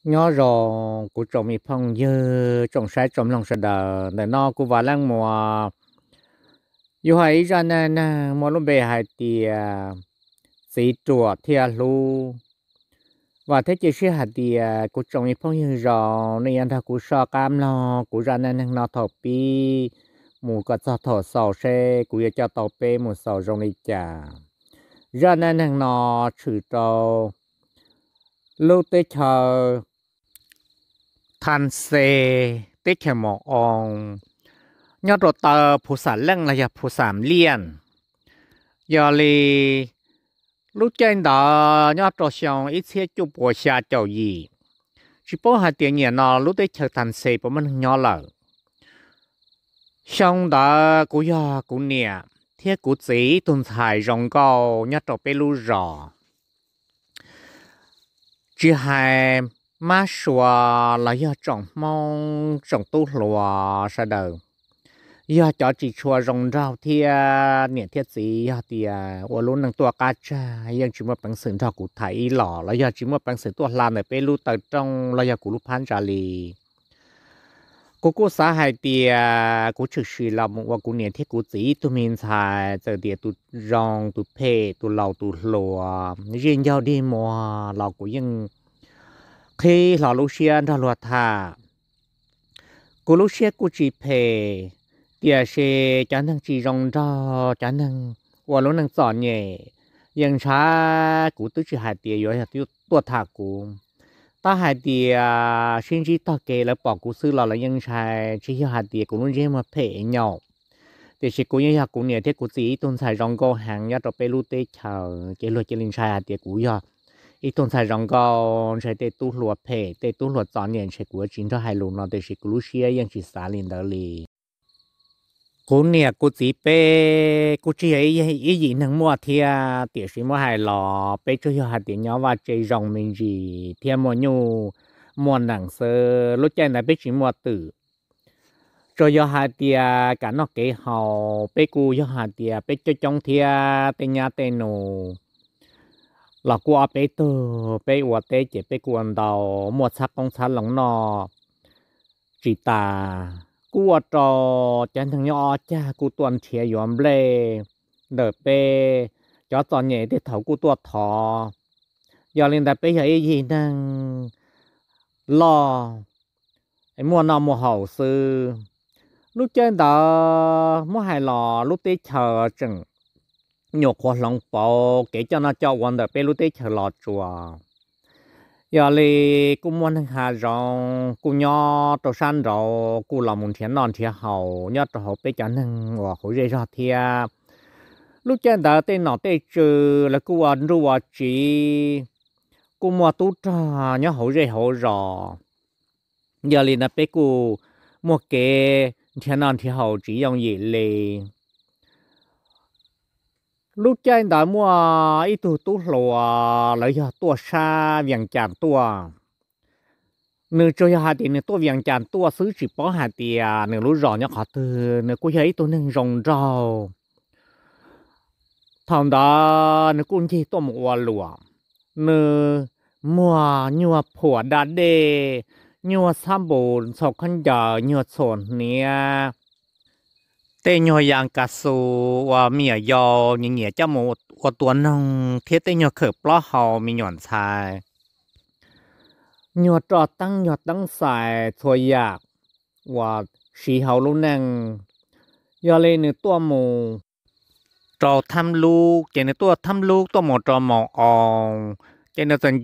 Nyob zoo kuv tsoom me phooj ywg, tsoom saib tsoom mloog sawv daws. Ntawm no kuv Vam Leej Muas yuav hais ib zaj neej neeg muaj lub npe hais tias Txiv Ruam Thiaj Hlub. Vam thiab cia siab hais tias kuv tsoom me phooj ywg zoo nej yuav nrog kuv soj qab mloog kuv zaj neej neeg no thaum pib mus kom txog thaum xaus seb kuv yuav coj tau peb mus xaus zoo li cas. Zaj neej neeg no tshwm rau lub teb chaws Thaj Xes, teb chaws Mos Oo, nyob rau taw Phu Xam Leej los yog Phu Xam Liaj. Yog li lub caij ntawd nyob rau xyoo ib txhiab cuaj puas xya caum yim, tsis paub hais tias niaj no lub teb chaws Thaj Xes puas muaj neeg nyob lawm. Xyoo ntawd kuv yog kuv niam thiab kuv txiv ib tug ntxhais zoo nkauj nyob rau peb lub zos. Tsis hais mab sua los yog tsoom Hmoob tsoom tub hluas sawv daws, yog cov tsis tshua zoo nraug thiab niam thiab txiv yog tias ua lub neej tuaj qab tsag yeej tsis muaj peev xwm nrog kuv tham ib los los yog tsis muaj peev xwm tuaj hla ntawm peb lub taw rooj los yog kuv lub phab ntsa li. Kuv kuj xav hais tias kuv tshwm sim los mus ua kuv niam thiab kuv txiv ib tug me ntxhais, txawm tias tus zoo tus phem tus laus tus hluas zij ncaug dig muag los kuv yeej qhib hlo lub siab nrog luag tham. Kuv lub siab kuj tsis phem, tiam sis cov neeg tsis zoo nraug, cov neeg ua lub neej txom nyem yeej ntshai. Kuv twb tsis hais tias yuav yog tuaj tham kuv, tab hais tias sib ntsib tog kev lawv pom kuv xwb los lawv yeej ntshai. Tsis yog hais tias kuv lub ntsej muag phem nyaum, tiam sis kuv yeej yog kuv niam thiab kuv txiv ib tug ntxhais zoo nkauj heev nyob rau peb lub teb chaws, ces luag cia li ntshai hais tias kuv yog ib tug ntxhais zoo nkauj, ntshai tej tub hluas phem tej tub hluas txom nyem, ntshai kuv yuav tsis nrog hais lus no, tiam sis kuv lub siab yeej tsis xav li ntawd li. Kuv niam kuv txiv peb kuj tsis yog ib yim neeg muaj thiab, tiam sis muab hais los peb tsuas yog hais tias nyob vaj tse zoo me ntsis thiab muaj nyuj muaj nees xwb. Lub caij ntawd peb tsis muaj twm, tsuas yog hais tias kam noj kev haus, peb kuj yog hais tias peb coob coob thiab, tej nyab tej nus los kuj ob peb tug, peb ua teb ces peb kuj ua ntau, muaj txhab qoob txhab loo noj tsis tas, kuj ua rau cov neeg nyob ob cag kuj tuaj nrhiav yuav nplej ntawm peb, cov txom nyem tej thaum kuj tuaj thov. Yog li ntawd peb yog ib yim neeg loj, muaj noj muaj haus xwb. Lub caij ntawd muab hais los lub teb chaws tseem nyuam qhuav hloov pauv kev coj noj coj ua ntawm peb lub teb chaws Los Tsuas. Yog li kuj muaj neeg hav zoov kuj nyob rau sab nraud kuj los mus nrhiav noj nrhiav haus nyob rau hauv peb cov neeg uas hauv zej zog thiab. Lub caij ntawd tej nom tej tswv lawv kuj ua nruj ua tsiv, kuj muaj tub rog nyob hauv zej hauv zos. Yog li ntawd peb kuj muaj kev nrhiav noj nrhiav haus tsis yooj yim li. Lub caij ntawd muaj ib tug tub hluas lawv yog tuaj sab Vias Cas tuaj. Nws tsuas yog hais tias nws tuaj Vias Cas tuaj xwb, tsis paub hais tias nws lub zos nyob qhov twg. Nws kuj yog ib tug neeg zoo nraug. Thaum ntawd nws kuj ncig tuaj mus ua luam. Nws muag nyuag phuam da dej, nyuag xab npus ntxhua khaub ncaws, nyuag txhuam hniav, tej nyuag yas kas xus uas me nyuam yaus nyiam nyiam coj mus ua tua noog thiab tej nyuag khawm plaub hau me nyuam ntxhais, nyuag roj teeb nyuag teeb xais txhua yam uas siv hauv lub neej. Yog li nws tuaj mus rau Tham Lub, ces nws tuaj Tham Lub tuaj mus rau Mos Oo, ces nws txawm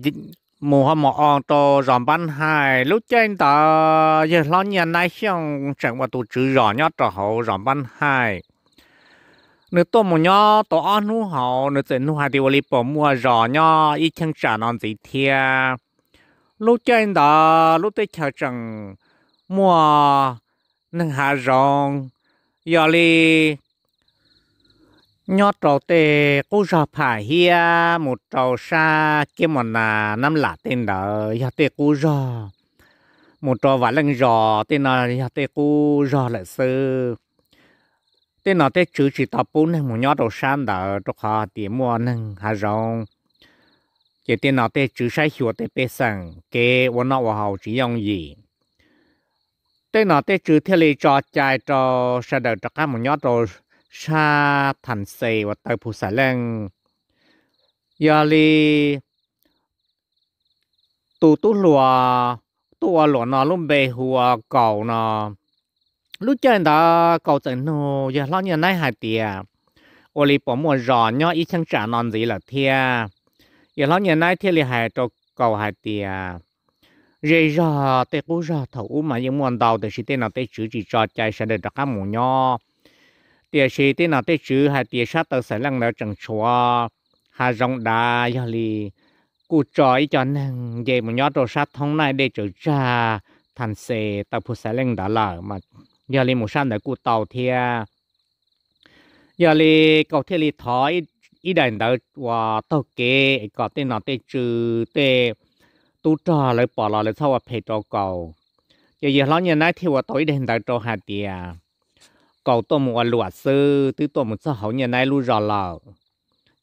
mus ho Mos Oo rau zos Npab Haij. Lub caij ntawd yawg hlob Nyiaj Naib Xyooj tseem ua tus tswv zos nyob rau hauv zos Npab Haij. Nws tuaj mus nyob tau ob hnub hauv, nws txawm nug hais tias ua li puas muaj zos nyob ib cheeb tsam no ntxiv thiab. Lub caij ntawd lub teb chaws tseem muaj neeg hav zoov, yog li nyob rau tej qub zog Pham Hiab mus rau sab Kiab Mos Nas Nab Lam tej ntawd yog tej qub zog, mus rau Vam Leej Zos tej no yog tej qub zog lawm xwb. Tej nom tej tswv tsis tau pub neeg mus nyob rau sab ntawd rau qhov hais tias muaj neeg hav zoov. Ces tej nom tej tswv saib xyuas tej pej xeem kev ua noj ua haus tsis yooj yim. Tej nom tej tswv thiaj li tso cai rau sawv daws rov qab mus nyob rau sab Thas Xes uas taw Phu Xais Leej. Yog li tus tub hluas tuaj ua luam no lub npe hu ua Kaus no. Lub caij ntawd Kaus txawm nug yawg hlob Nyiaj Naib hais tias, ua li puas muaj zos nyob ib cheeb tsam no ntxiv lawm thiab? Yawg hlob Nyiaj Naib thiaj li hais rau Kaus hais tias, zej zog tej qub zog thaum ub mas yeej muaj ntau, tiam sis tej nom tej tswv tsis tso cai sawv daws rov qab mus nyob. Tiam sis tej nom tej tswv hais tias sab taw Xais Leej ntawd tseem tshuav hav zoov dav, yog li kuj tso ib co neeg nce mus nyob rau sab Thoob Naij dej tsaws tsag Thas Xes taw Phu Xais Leej ntawd lawm, yog li mus sab ntawd kuj tau thiab. Yog li Kaus thiaj li thov ib daim ntawv uas taug kev es kom tej nom tej tswv tej tub rog lawv pom los lawv txhob ua phem rau Kaus. Ces yawg hlob Nyiaj Naib thiaj ua tau ib daim ntawv rau hais tias Kaus tuaj mus ua luam xwb, twb tuaj mus txog hauv Nyiaj Naib lub zos lawm,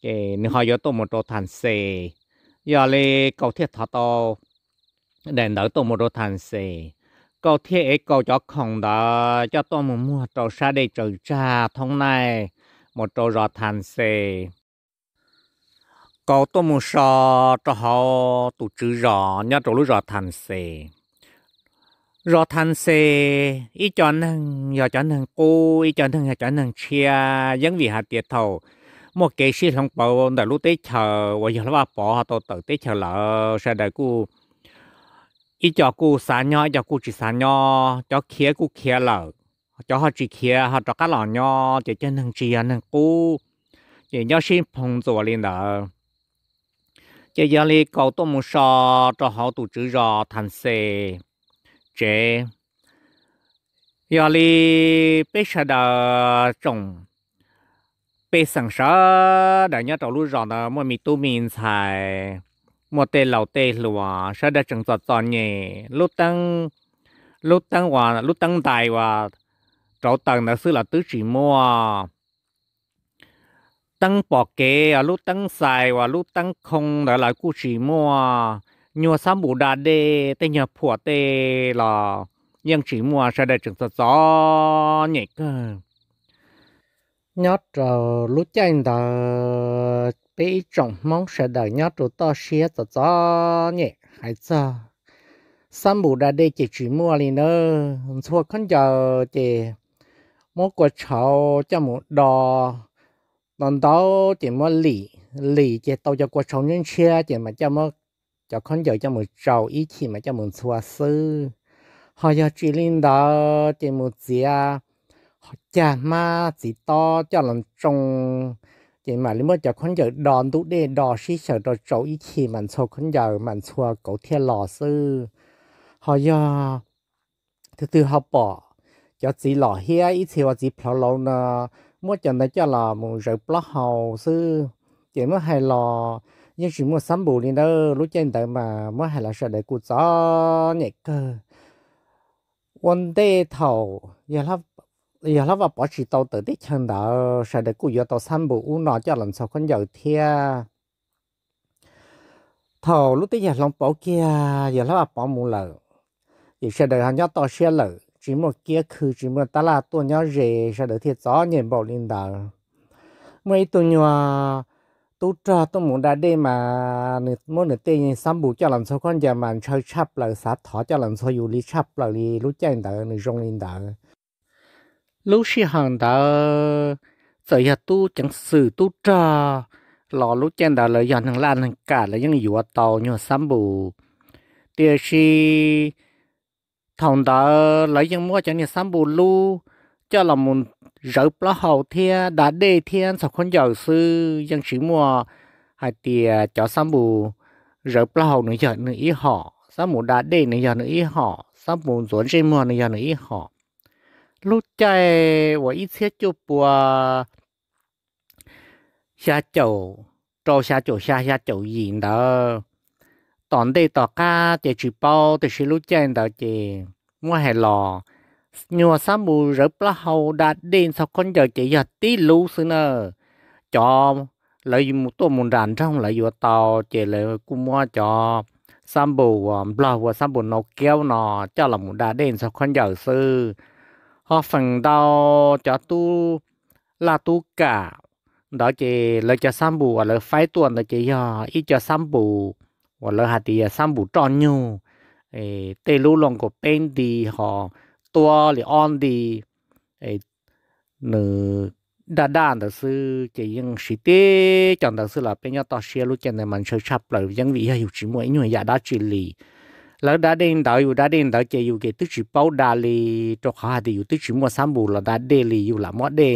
ces nws ho yuav tuaj mus rau Thas Xes. Yog li Kaus thiaj thov tau daim ntawv tuaj mus rau Thas Xes. Kaus thiaj ev Kaus cov khoom ntawd coj tuaj mus muag rau sab dej tsaws tsag Thoob Naij mus rau zos Thas Xes. Kaus tuaj mus so rau hauv tus tswv zos nyob rau lub zos Thas Xes. Zos Thas Xes ib co neeg yog cov neeg qub, ib co neeg yog cov neeg tshiab, yeej vim hais tias thaum muaj kev sib hloov pauv ntawm lub teb chaws uas yog Vaj Pov ho tau tawm teb chaws lawm, sawv daws kuj ib co kuj xav nyob, ib co kuj tsis xav nyob, cov khiav kuj khiav lawm, cov ho tsis khiav ho rov qab los nyob, ces cov neeg tsis yog neeg qub, ces nyob sib phoo ntxuas li ntawd. Ces yog li Kaus tuaj mus so rau hauv tus tswv zos Thas Xes tsev. Yog li peb sawv daws tsoom pej xeem sawv daws nyob rau lub zos ntawd muaj me tub me ntxhais, muaj tej laus tej hluas, sawv daws tseem txom txom nyem. Lub teeb, lub teeb uas lub teeb ntais uas rauv taws ntawd xwb los twb tsis muaj. Teeb pom kev, lub teeb xais uas lub teeb khoo ntawd lawv kuj tsis muaj. Nyuag xab npum da dej, tej nyuag phuam tej los yeej tsis muaj, sawv daws tseem txom txom nyem kawg. Nyob rau lub caij ntawd peb ib tsoom Hmoob sawv daws nyob rau toj siab txom txom nyem, hais txog xab npum da dej ces tsis muaj li nawb. Ntxhua khaub ncaws ces muab kua tshauv coj mus do, do ntau ces muab lim, lim ces tau cov kua tshauv ntshiab ntshiab ces mam coj muab cov khaub ncaws coj mus tsau ib chim mam coj mus ntxhua xwb. Ho yog tsis li ntawd ces mus txiav cag hmab txiv tob coj los tsoo, ces mam li muab cov khaub ncaws do ntub dej do sib xyaw rau tsau ib chim mam ntxhua khaub ncaws mam ntxhua kauv thiaj los xwb. Ho yog tus twg ho pom cov txiv lom hiab ib txhia uas txiv plhawv laus no muab cov ntawd coj los mus zawv plaub hau xwb, ces muab hais los yeej tsis muaj xab npum li ntawd. Lub caij ntawd mas muab hais los sawv daws kuj txom nyem kawg. Ua ntej thaum yog Hlob Vaj Pov tsis tau tawm teb chaws ntawd sawv daws kuj yuav tau xab npum ub no coj los ntxhua khaub ncaws thiab. Thaum lub teb chaws hloov pauv kiag yog Hlob Vaj Pov mus lawm, ces sawv daws ho nyob toj siab lawm, tsis muaj kiab khw tsis muaj tab laj tuaj nyob ze, sawv daws thiaj txom nyem npaum li ntawd. Muaj ib tug nyuag tub rog tuaj mus da dej mas nws muab nws tej xab npum coj los ntxhua khaub ncaws mas ntshaw tshaj plaws, xav thov coj los ntxhua yus li tshaj plaws li. Lub caij ntawd nws zoo li ntawd. Lub sij hawm ntawd txawm yog tub ceev xwm tub rog los lub caij ntawd lawv yog neeg laj neeg kam lawv yeej yuav tau nyuag xab npum. Tiam sis thaum ntawd lawv yeej muab cov niag xab npum lub coj los mus zawv plaub hau thiab da dej thiab ntxhua khaub ncaws xwb, yeej tsis muaj hais tias cov xab npum zawv plaub hau nws yog nws ib hom, xab npum da dej nws yog nws ib hom, xab npum ntxuav ntsej muag nws yog nws ib hom. Lub caij uas ib txhiab cuaj pua xya caum rau, xya caum xya, xya caum yim ntawd, tom ntej tom qab ces tsis paub, tiam sis lub caij ntawd ces muab hais los nyuag xab npum zawv plaub hau da dej ntxhua khaub ncaws ces yog tib lub xwb na. Cov lawv tuaj mus nram nroog lawv yuav tau, ces lawv kuj muab cov xab npum uas nplog hu ua xab npum nau kiaub no coj los mus da dej ntxhua khaub ncaws xwb. Ho feem ntau cov tub laj tub kam ntawd ces lawv cov xab npum uas lawv faib tuaj ntawd ces yog ib co xab npum uas lawv hais tias xab npum roj nyug, tej lub luaj nkaus peb nti ho tuab li ob nti, nws daj daj ntawd xwb ces yeej siv tib co ntawd xwb los peb nyob toj siab lub caij ntawd mas ntshaw tshaj plaws yeej vim yog yus tsis muaj ib nyuag yam dab tsi li. Lawv da dej ntawd yus da dej ntawd ces yus ces twb tsis paub da li, rau qhov hais tias yus twb tsis muaj xab npum los da dej li, yus lam muab dej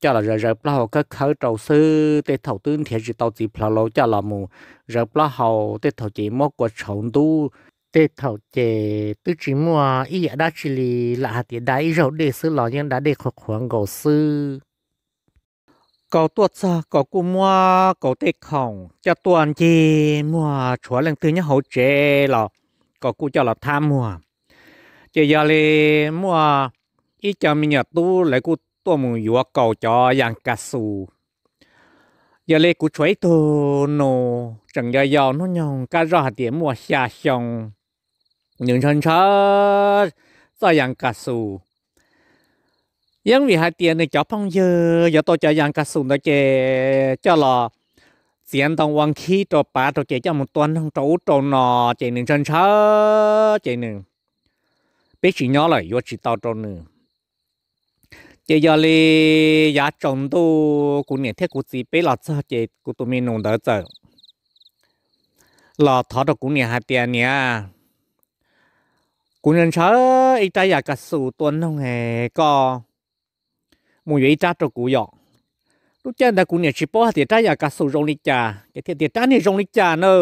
coj los zawv zawv plaub hau khawb khawb rau xwb. Tej thaum twb nrhiav tsis tau txiv plhaws los coj los mus zawv plaub hau, tej thaum ces muab kua tshauv ntub, tej thaum ces twb tsis muaj ib yam dab tsi li, lam hais tias da ib zaug dej xwb los yeej da dej qhuav qhuav nkaus xwb. Kaus tuaj txog Kaus kuj muab Kaus tej khoom coj tuaj ncig muag, tshuav leej twg nyob hauv tsev los Kaus kuj coj los thab muag. Ces yog li muaj ib co me nyuam tub lawv kuj tuaj mus yuav Kaus cov yas kas xus. Yog li kuv tshuav ib tug nus tseem yau yau hnub nyoog kaj zoj hais tias muaj xya xyoo, nws ntshaw ntshaw txoj yas kas xus. Yeej vim hais tias nws cov phooj ywg yuav tau cov yas kas xus ntawd ces coj los txiav ntoo ua nkhib rau pav rau ces coj mus tua noog rau ub rau no, ces nws ntshaw ntshaw ces nws, peb tsis nyob lawm yuav tsis tau rau nws. Ces yog li yav tsaus ntuj kuv niam thiab kuv txiv peb los txog ces kuv tus me nus ntawd txawm los thov rau kuv niam hais tias, Niam, kuv ntshaw ntshaw ib rab yas kas xus tua noog es koj mus yuav ib rab rau kuv yom. Lub caij ntawd kuv niam tsis paub hais tias rab yas kas xus zoo li cas ces thiaj tias, Rab niag zoo li cas na?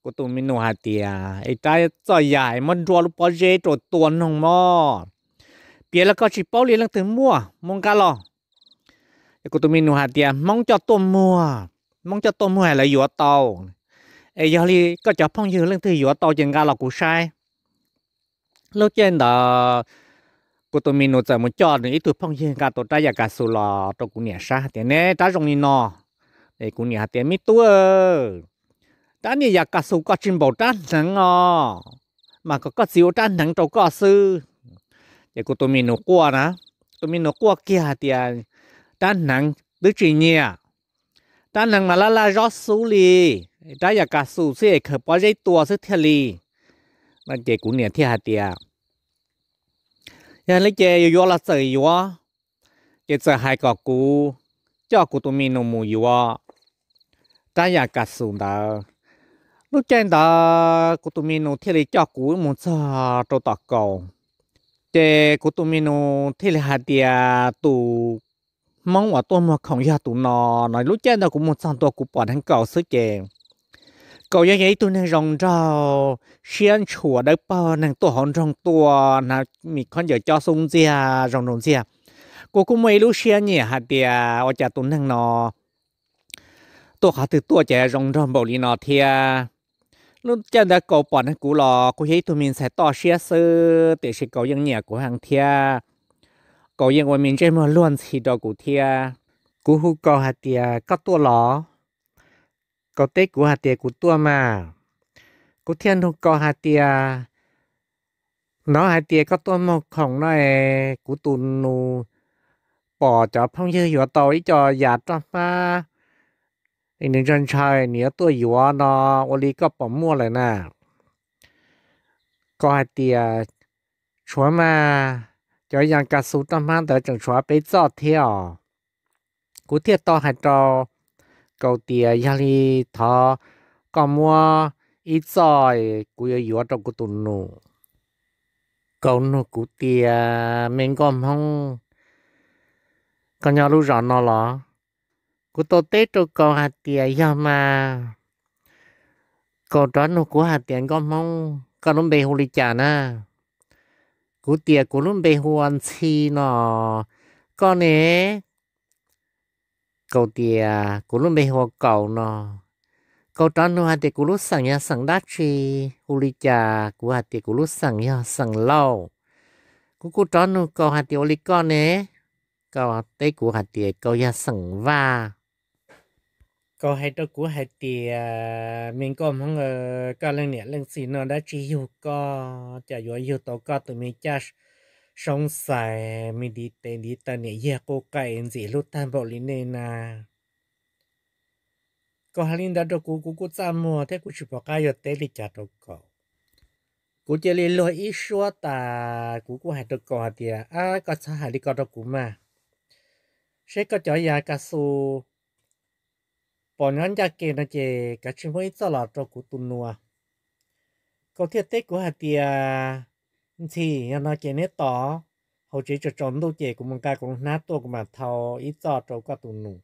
Kuv tus me nus hais tias, Ib rab txoj yas es muab nruab lub pob zeb rau tua noog mog. Piav los koj tsis paub li, leej twg muaj muab nqa los. Es kuv tus me nus hais tias, Hmoob coj tuaj muag, Hmoob coj tuaj muag lawv yuav tau. Es yog li koj cov phooj ywg leej twg yuav tau ces nqa los kuv saib. Lub caij ntawd kuv tus me nus txawm mus coj nws ib tug phooj ywg nqa tau rab yas kas xus los rau kuv niam saib tias, Neb, rab zoo li no. Es kuv niam hais tias, Me tub, rab niag yas kas xus koj tsis npaum rab hneev os, mas kom koj txiv ua rab hneev rau koj xwb. Ces kuv tus me nus quaj na, tus me nus quaj kiag hais tias, Rab hneev twb tsis nyiam, rab hneev mas laj laj zob xub li, rab yas kas xus xwb es khaws pob zeb tua xwb thiaj li. No ces kuv niam thiaj hais tias, Yog li ces yuav yuav los txawm yuav. Ces txawm hais kom kuv coj kuv tus me nus mus yuav rab yas kas xus ntawd. Lub caij ntawd kuv tus me nus thiaj li coj kuv mus txog rau tom Kaus. Ces kuv tus me nus thiaj li hais tias, Tus Hmoob uas tuaj muag khoom yog tus no. No lub caij ntawd kuv mus txog ntua kuv pom neeg Kaus xwb ces Kaus yeej yog ib tug neeg zoo nraug, siab ntshua dawb paug, neeg tuaj hauv nroog tuaj hnav me khaub ncaws cob xub ntxiag zoo nraug ntxiag. Kuv kuj muaj ib lub siab nyiam hais tias ua cas tus neeg no tuaj qhov twg tuaj ces zoo nraug npaum li no thiab. Lub caij ntawd Kaus pom neeg kuv los kuv yog ib tug me ntxhais toj siab xwb, tiam sis Kaus yeej nyiam kuv heev thiab. Kaus yeej ua me ntsej muag luag ntxhi rau kuv thiab. Kuv hu Kaus hais tias, Koj tuaj los? Kaus teb kuv hais tias, Kuv tuaj mas. Kuv thiaj nug Kaus hais tias, Hnov hais tias koj tuaj muag khoom no es kuv tus nus pom cov phooj ywg yuav tau ib co yas roj hmab, nws ntshaw ntshaw nws yuav tuaj yuav no, ua li koj puas muaj lawm na? Kaus hais tias, Tshuav mas, cov yas kas xus roj hmab ntawd tseem tshuav peb txoj thiab os. Kuv thiaj tau hais rau Kaus tias, Yog li thov koj muab ib txoj, kuv yuav yuav rau kuv tus nus. Kaus nug kuv tias, Me nkauj Hmoob, koj nyob lub zos no los? Kuv tau teb rau Kaus hais tias, Yog mas. Kaus rov nug kuv hais tias, Nkauj Hmoob, koj lub npe hu li cas na? Kuv tias, Kuv lub npe hu ua Ntxhi no. Koj ne? Kaus tias, Kuv lub npe hu ua Kaus no. Kaus rov nug hais tias, Kuv lub xeem yog xeem dab tsi, hu li cas? Kuv hais tias, Kuv lub xeem yog xeem Lauj. Kuv kuj rov nug Kaus hais tias, Ua li koj ne? Kaus teb kuv hais tias, Kaus yog xeem Vaj. Kaus hais rau kuv hais tias, me nkauj Hmoob, koj leej niam leej txiv no dab tsi yug koj, cas yuav yug tau koj tus me caj soob xais, me ntiv tes ntiv taw, niam yag quj qai ntxim hlub tag npaum li nej na. Kaus hais li ntawd rau kuv, kuv kuj txaj muag thiab kuv tsis pom qab yuav teb li cas rau Kaus. Kuv cia li luag ib suab tas kuv kuj hais rau Kaus hais tias, ab, koj txhob hais li ko rau kuv mas, seb koj cov yas kas xus pom nyob ncaj ke no ces kav tsij muab ib txoj los rau kuv tus nus. Kaus thiaj teb kuv hais tias, ntxhi, yog no ces neb tos, hauv tsev tsaus tsaus ntuj ces kuv mus nqa kuv lub hnab tuaj kuv mam thau ib txoj rau koj tus nus.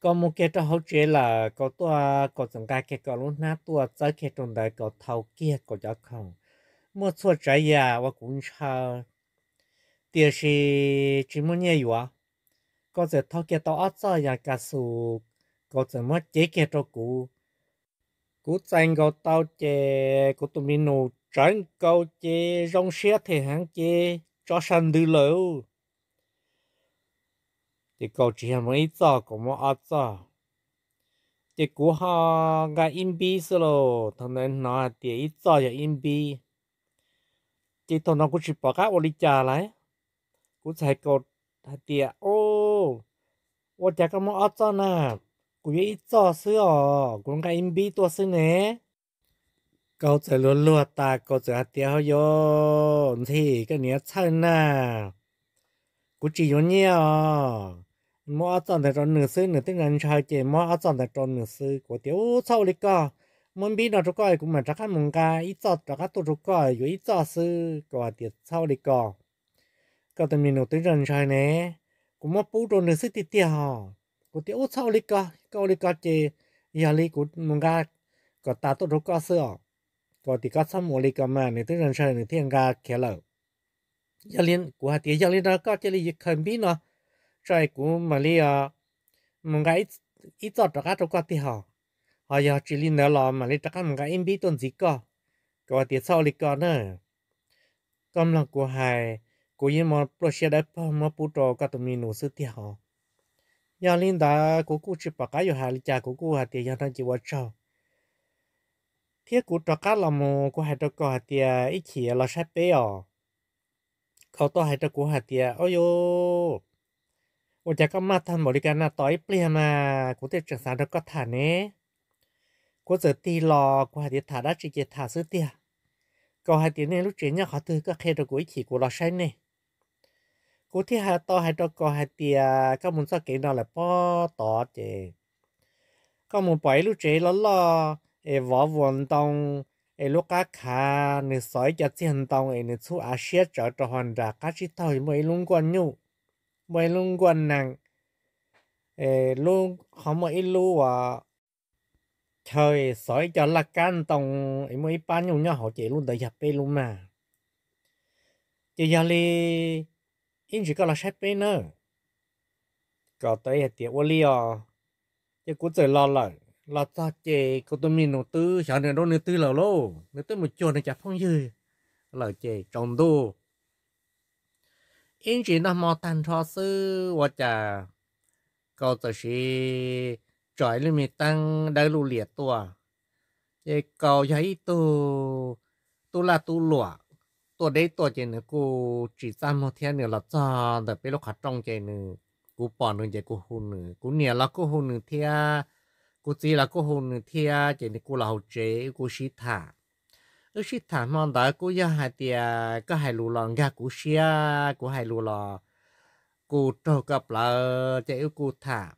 Kaus mus kiag rau hauv tsev lawm, Kaus tuaj Kaus txawm nqa kiag Kaus lub hnab tuaj txawb kiag rau ntawd, Kaus thau kiag Kaus cov khoom, muaj txhua tsav yam uas kuv ntshaw, tiam sis tsis muaj nyiaj yuav. Kaus txawm thau kiag tau ob txoj yas kas xus, Kaus txawm muab cev kiag rau kuv. Kuv txais nkaus tau ces kuv tus me nus tsawv nkaus ces zoo siab them heev ces tso sa ntws lawm. Ces Kaus tsis yog muab ib txoj, Kaus muab ob txoj. Ces kuv ho nqa ib npib xwb lauj, thaum ntawd hnov hais tias ib txoj yog ib npib. Ces thaum no kuv tsis pom qab ua li cas lawm, kuv txawm hais Kaus hais tias, ua cas koj muab ob txoj na? Kuv yuav ib txoj xwb os, kuv nqa ib npib tuaj xwb ne. Kaus txawm luag luag tas Kaus txawm hais tias, hauv yos, ntxhi, koj niam txhawj na, kuv tsis yuav nyiaj os. Muab ob txoj ntawd rau nws xwb, nws twb ntshaw ntshaw ces muab ob txoj ntawd rau nws xwb. Kuv tias, ub, txhob ua li ko, muab npib no rau koj kuv mam rov qab mus nqa ib txoj rov qab tuaj rau koj, yuav ib txoj xwb. Kaus hais tias, txhob ua li ko, koj tus me nus twb ntshaw ntshaw ne, kuv muab pub rau nws xwb tiag tiag os. Kuv tias, ub, txhob ua li ko, koj ua li ko ces yog li kuv mus nqa kom tas tuaj rau koj xwb os. Kuv tias, koj txhob mus ua li ko mas, nws twb ntshaw ntshaw nws thiaj nqa khiav lawm. Yog li, kuv hais tias, yog li no koj cia li khaws npib no tso es kuv mam li mus nqa ib txoj rov qab rau koj tiag os. Ho yog tsis li ntawd los mam li rov qab mus nqa ib npib tuaj ntxiv koj. Kuv hais tias, txhob ua li ko na, koj mloog kuv hais, kuv yeej muaj pluaj siab dawb paug muab pub rau koj tus me nus xwb tiag os. Yog li ntawd kuv kuj tsis pom qab yuav hais li cas, kuv kuj hais tias, yog no ces ua tsaug. Thiab kuv rov qab los mus kuv hais rau Kaus hais tias, ib chim los saib peb os. Kaus tuaj hais rau kuv hais tias, ub yus, ua cas koj maj tag npaum li ka na, tos ib pliag mas kuv thiaj tseem xav nrog koj tham ne. Kuv txawm tig los kuv hais tias, tham dab tsi ces tham xwb tiag. Kaus hais tias, nej lub tsev nyob qhov twg, koj qhia rau kuv ib chim kuv los saib nej. Kuv thiaj hais tau hais rau Kaus hais tias, koj mus txoj kev no lawm pob tod ces koj mus pom ib lub tsev loj loj es vov vuas ntoo, es lub qab khav nws xov ib co txiag ntoo es nws txhub av siab tsawv rau hauv nram qab tsib taug muaj ib lub nkuaj nyuj, muaj ib lub nkuaj nees, lub qhov muaj ib lub uas chaw xov ib co laj kab ntoo es muaj ib pab nyuj nyob hauv ces lub ntawd yog peb lub mas. Ces yog li ib ntsis koj los saib peb nawb. Kaus teb hais tias, ua li os. Ces kuv txawm los lawm, los txog ces kuv tus me nus twb xyov nws dua nws twg lawm lauj, nws twb mus cuag nws cov phooj ywg lawm ces tsaus ntuj. Ib ntsis noj hmo tag nrho xwb ua cas Kaus txawm siv tso ib lub me teeb dawb luj liam tuaj. Ces Kaus yog ib tug tub laj tub luam tuaj deb tuaj ces nws kuj tsis txaj muag thiab, nws los txog ntawm peb lub qhov rooj ces nws, kuv pom nws ces kuv hu nws, kuv niam los kuj hu nws thiab, kuv txiv los kuj hu nws thiab ces nws kuj los hauv tsev wb kuj sib tham. Wb sib tham hmo ntawd kuj yog hais tias koj hais lus los nkag kuv siab, kuv hais lus los kuj raug koj plawv ces wb kuj tham.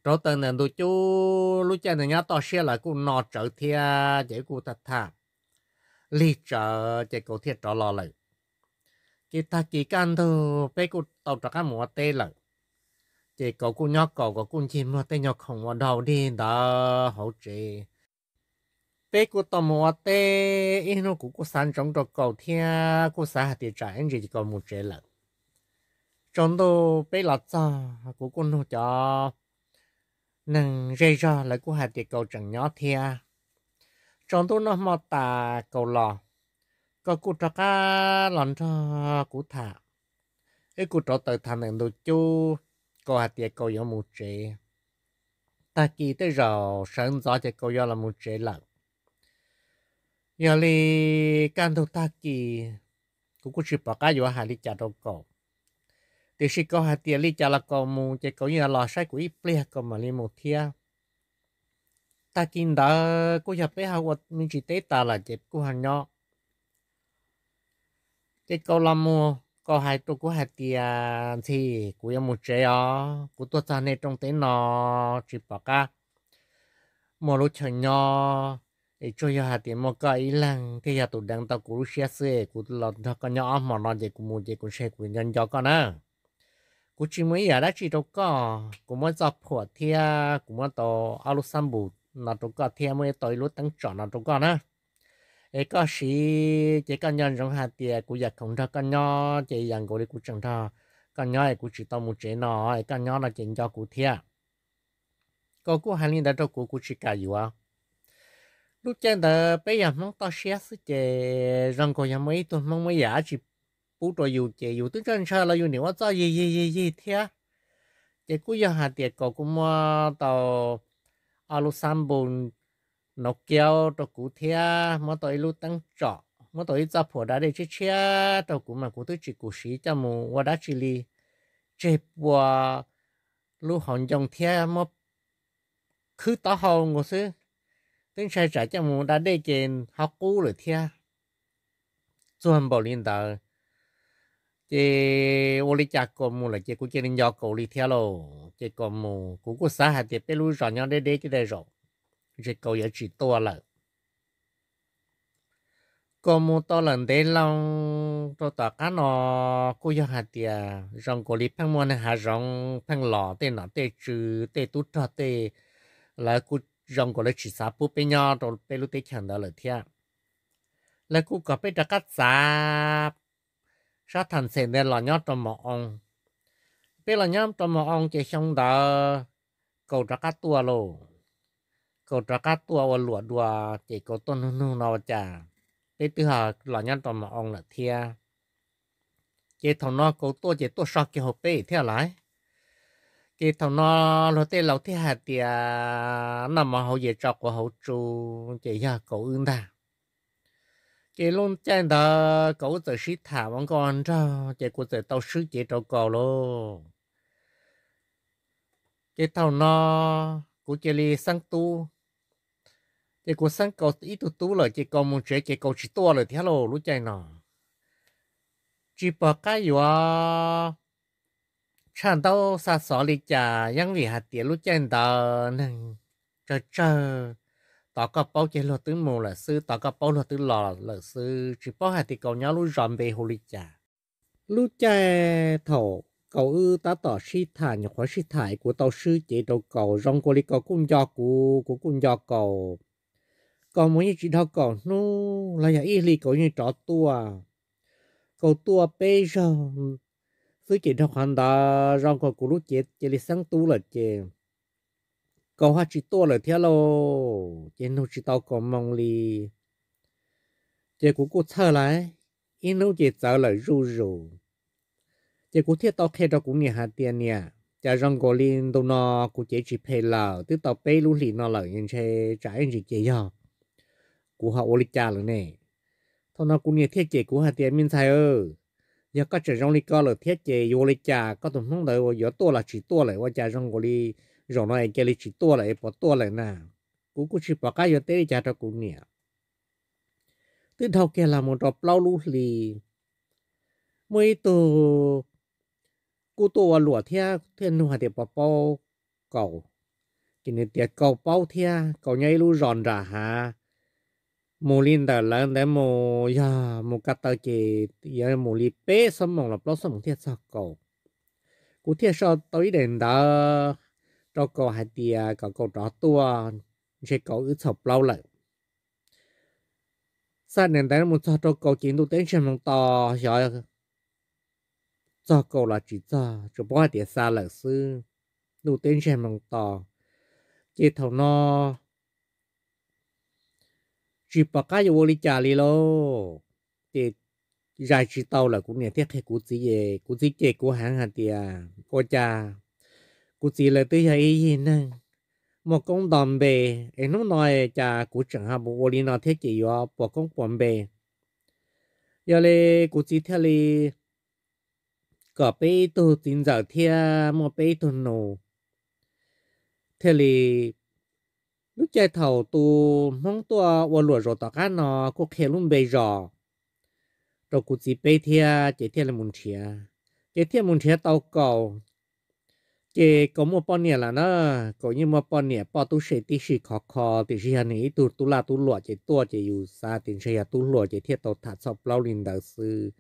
Rauv taws ntawm ntu cub lub caij ntawd nyob toj siab lawv kuj no tsawv thiab ces wb kuj tham tham lig tsawv ces Kaus thiaj rov los lawm. Ces tag kis kaj ntug peb kuj tau rov qab mus ua teb lawm. Ces Kaus kuj nyob Kaus, Kaus kuj ncig muag tej nyuag khoom ua dog dig ntawd hauv tsev. Peb kuj tau mus ua teb ib hnub kuv kuj xav ntsoov rau Kaus thiab kuj xav hais tias tsam ib ntsis ces Kaus mus tsev lawm. Tsaus ntuj peb los txog kuv kuj nug cov neeg zej zog lawv kuj hais tias Kaus tseem nyob thiab. Tsaus ntuj noj hmo tas Kaus los, Kaus kuj rov qab los nrog kuv tham. Wb kuj rauv taws tham ntawm ntu cub, Kaus hais tias Kaus yuav mus tsev. tag kis tej zaum sawv ntxov ces Kaus yuav los mus tsev lawm. Yog li kaj ntug tag kis, kuv kuj tsis pom qab yuav hais li cas rau Kaus, tiam sis Kaus hais tias li cas los Kaus mus ces Kaus yeej yuav los saib kuv ib pliag Kaus mam li mus thiab. Tag kis ntawd kuj yog peb ho ua me ntsis teb tas lawm ces kuj ho nyob. Ces Kaus los mus, Kaus hais rau kuv hais tias, Ntxhi, kuv yuav mus tsev os, kuv tuaj txog nej rooj teb no tsis pom qab muaj lub chaw nyob, es tsuas yog hais tias muaj koj ib leeg thiaj yog tus deev tau kuv lub siab xwb. Kuv los nrog koj nyob ob hmo no ces kuv mus ces kuv ntshe kuv nco nco koj na. Kuv tsis muaj ib yam dab tsi rau koj, kuv muab txoj phuam thiab kuv muab tau ob lub xab npus no rau koj thiab muab tau ib lub teeb tsom no rau koj na. Es koj siv ces koj nco ntsoov hais tias kuv yam khoom nrog koj nyob ces yam nkaus li kuv tseem nrog koj nyob es kuv tsis tau mus tsev no, es koj nyob no ces nco kuv thiab. Kaus kuj hais li ntawd rau kuv, kuv tsis kam yuav. Lub caij ntawd peb yog Hmoob toj siab xwb ces zoo nkaus yog muaj ib tug Hmoob muab yam dab tsi pub rau yus ces yus twb ntshaw ntshaw los yus niam ua txoj yig yig yig yig thiab. Ces kuj yog hais tias Kaus kuj muab tau ob lub xab npus nov kiaub rau kuv thiab muab tau ib lub teeb tsom, muab tau ib txoj phuam da dej tshiab tshiab rau kuv mas kuv twb tsis kam siv coj mus ua dab tsi li, tseg pua lub hauv ncoo thiab muab khwb taub hau nkaus xwb, twb ntshai tsam coj mus da dej ces ho qub lawm thiab. Txuag npaum li ntawd, ces ua li cas Kaus mus lawm ces kuv cia li nco Kaus li thiab lauj. Ces Kaus mus kuv kuj xav hais tias peb lub zos nyob deb deb tej zaum ntshe Kaus yuav tsis tuaj lawm. Kaus mus tau lawm ntev loo rau tom qab no kuj yog hais tias zoo nkaus li pheej muaj neeg hav zoov pheej los tej nom tej tswv tej tub rog tej, lawv kuj zoo nkaus lawv tsis xav pub peb nyob rau peb lub teb chaws ntawd lawm thiab. Lawv kuj kom peb rov qab txav sab tham ntxhe ntawd los nyob rau Mos Oo. Peb los nyob rau Mos Oo ces xyoo ntawd Kaus rov qab tuaj lauj. Kaus rov qab tuaj ua luam dua ces Kaus tuaj nug nug no ua cas peb twb ho los nyob rau Mos Oo lawm thiab. Ces thaum no Kaus tuaj ces tuaj so kiag hauv peb thiab lawm. Ces thaum no luag tej laus thiaj hais tias noj mov hauv yias tso quav hauv tsu, ces yog Kaus wb ntag. Ces lub caij ntawd Kaus wb txawm sib tham ua nkauj nraug ces kuv txawm tau swb cev rau Kaus lauj. Ces thaum no kuv cia li xeeb tub, ces kuv xeeb Kaus ib tug tub lawm ces Kaus mus tsev ces Kaus tsis tuaj lawm thiab lauj. Lub caij no tsis pom qab yuav tshaj ntaub xa xov li cas, yeej vim hais tias lub caij ntawd neeg tsawg tsawg, tos koj paub ces luag twb mus lawm xwb, tos koj paub luag twb los lawm xwb, tsis paub hais tias Kaus nyob lub zos npe hu li cas. Lub caij thaum Kaus wb tab tom sib tham, nyuam qhuav sib tham kuv tau swb cev rau Kaus, zoo nkaus li Kaus kuj nco kuv, kuv kuj nco Kaus. Kaus mus yeej tsis dhau kaum hnub los yog ib hlis Kaus yeej rov tuaj. Kaus tuaj peb zaug xwb ces dhau qhov ntawd zoo nkaus kuv lub cev cia li xeeb tub lawm ces Kaus ho tsis tuaj lawm thiab lauj. Ces nug tsis tau Kaus moo li. Ces kuv kuj txhawj lawm, ib hnub ces txawv lawm zuj zus. Ces kuv thiaj tau qhia rau kuv niam hais tias, Niam, cas zoo nkaus li ntu no kuv cev tsis phem lawm, twb tau peb lub hlis no lawm, ntshe tsam ib ntsis ces yog kuv ho ua li cas lawm ne? Thaum no kuv niam thiaj cem kuv hais tias, Me ntxhais, yog koj tseem zoo li ko lawm thiab ces yuav ua li cas? Koj tus hmoob ntawd yuav tuaj los tsis tuaj lawm, ua cas zoo nkaus li zaum no es cia li tsis tuaj lawm es puas tuaj lawm na? Kuv kuj tsis pom qab yuav teb li cas rau kuv niam. Twb dhau kiag los mus rau plaub lub hli, muaj ib tug kuj tuaj ua luam thiab, thiaj nug hais tias puas paub Kaus. Ces nws tias Kaus paub thiab, Kaus nyob ib lub zos nram hav, mus li ntawm lawv ntawd mus yog mus ko taw ces yuav mus li peb xuab moos los plaub xuab moos thiaj txog Kaus. Kuv thiaj sau tau ib daim ntawv rau Kaus hais tias kom Kaus rov tuaj, ntshe Kaus wb txhaum plaub lawm. Xa daim ntawv mus txog rau Kaus ces ntuj teb ntsiag moo to, xyov txog Kaus los tsis txog, tsuas paub hais tias xa lawm xwb, ntuj teb ntsiag moo to. Ces thaum no tsis pom qab yuav ua li cas li lauj. Ces zais tsis tau lawm, kuv niam thiaj qhia kuv txiv es kuv txiv cem kuv heev hais tias, Ua cas kuv txiv lawv twb yog ib yig neeg, muaj koob nto npe, es hnub no cas kuv tseem ho mus ua li no thiab ces yuav puas koob puas npe. Yog li kuv txiv thiaj li kom peb ib tug txiv ntxawm thiab muaj peb ib tug nus, thiaj li lub caij thaum tus Hmoob tuaj ua luam zaum tom qab no kuj qhia lub npe zos rau kuv txiv peb thiab ces thiaj li mus nrhiav. Ces thiaj mus nrhiav tau Kaus. Ces Kaus muaj poj niam lawm na, Kaus yeej muaj poj niam poj tub se tib si khov kho, tiam sis yog nws ib tug tub laj tub luam ces tuaj ces yus xav tias ntshe yog tub hluas ces thiaj tau tham txhoj plaub li ntawd xwb.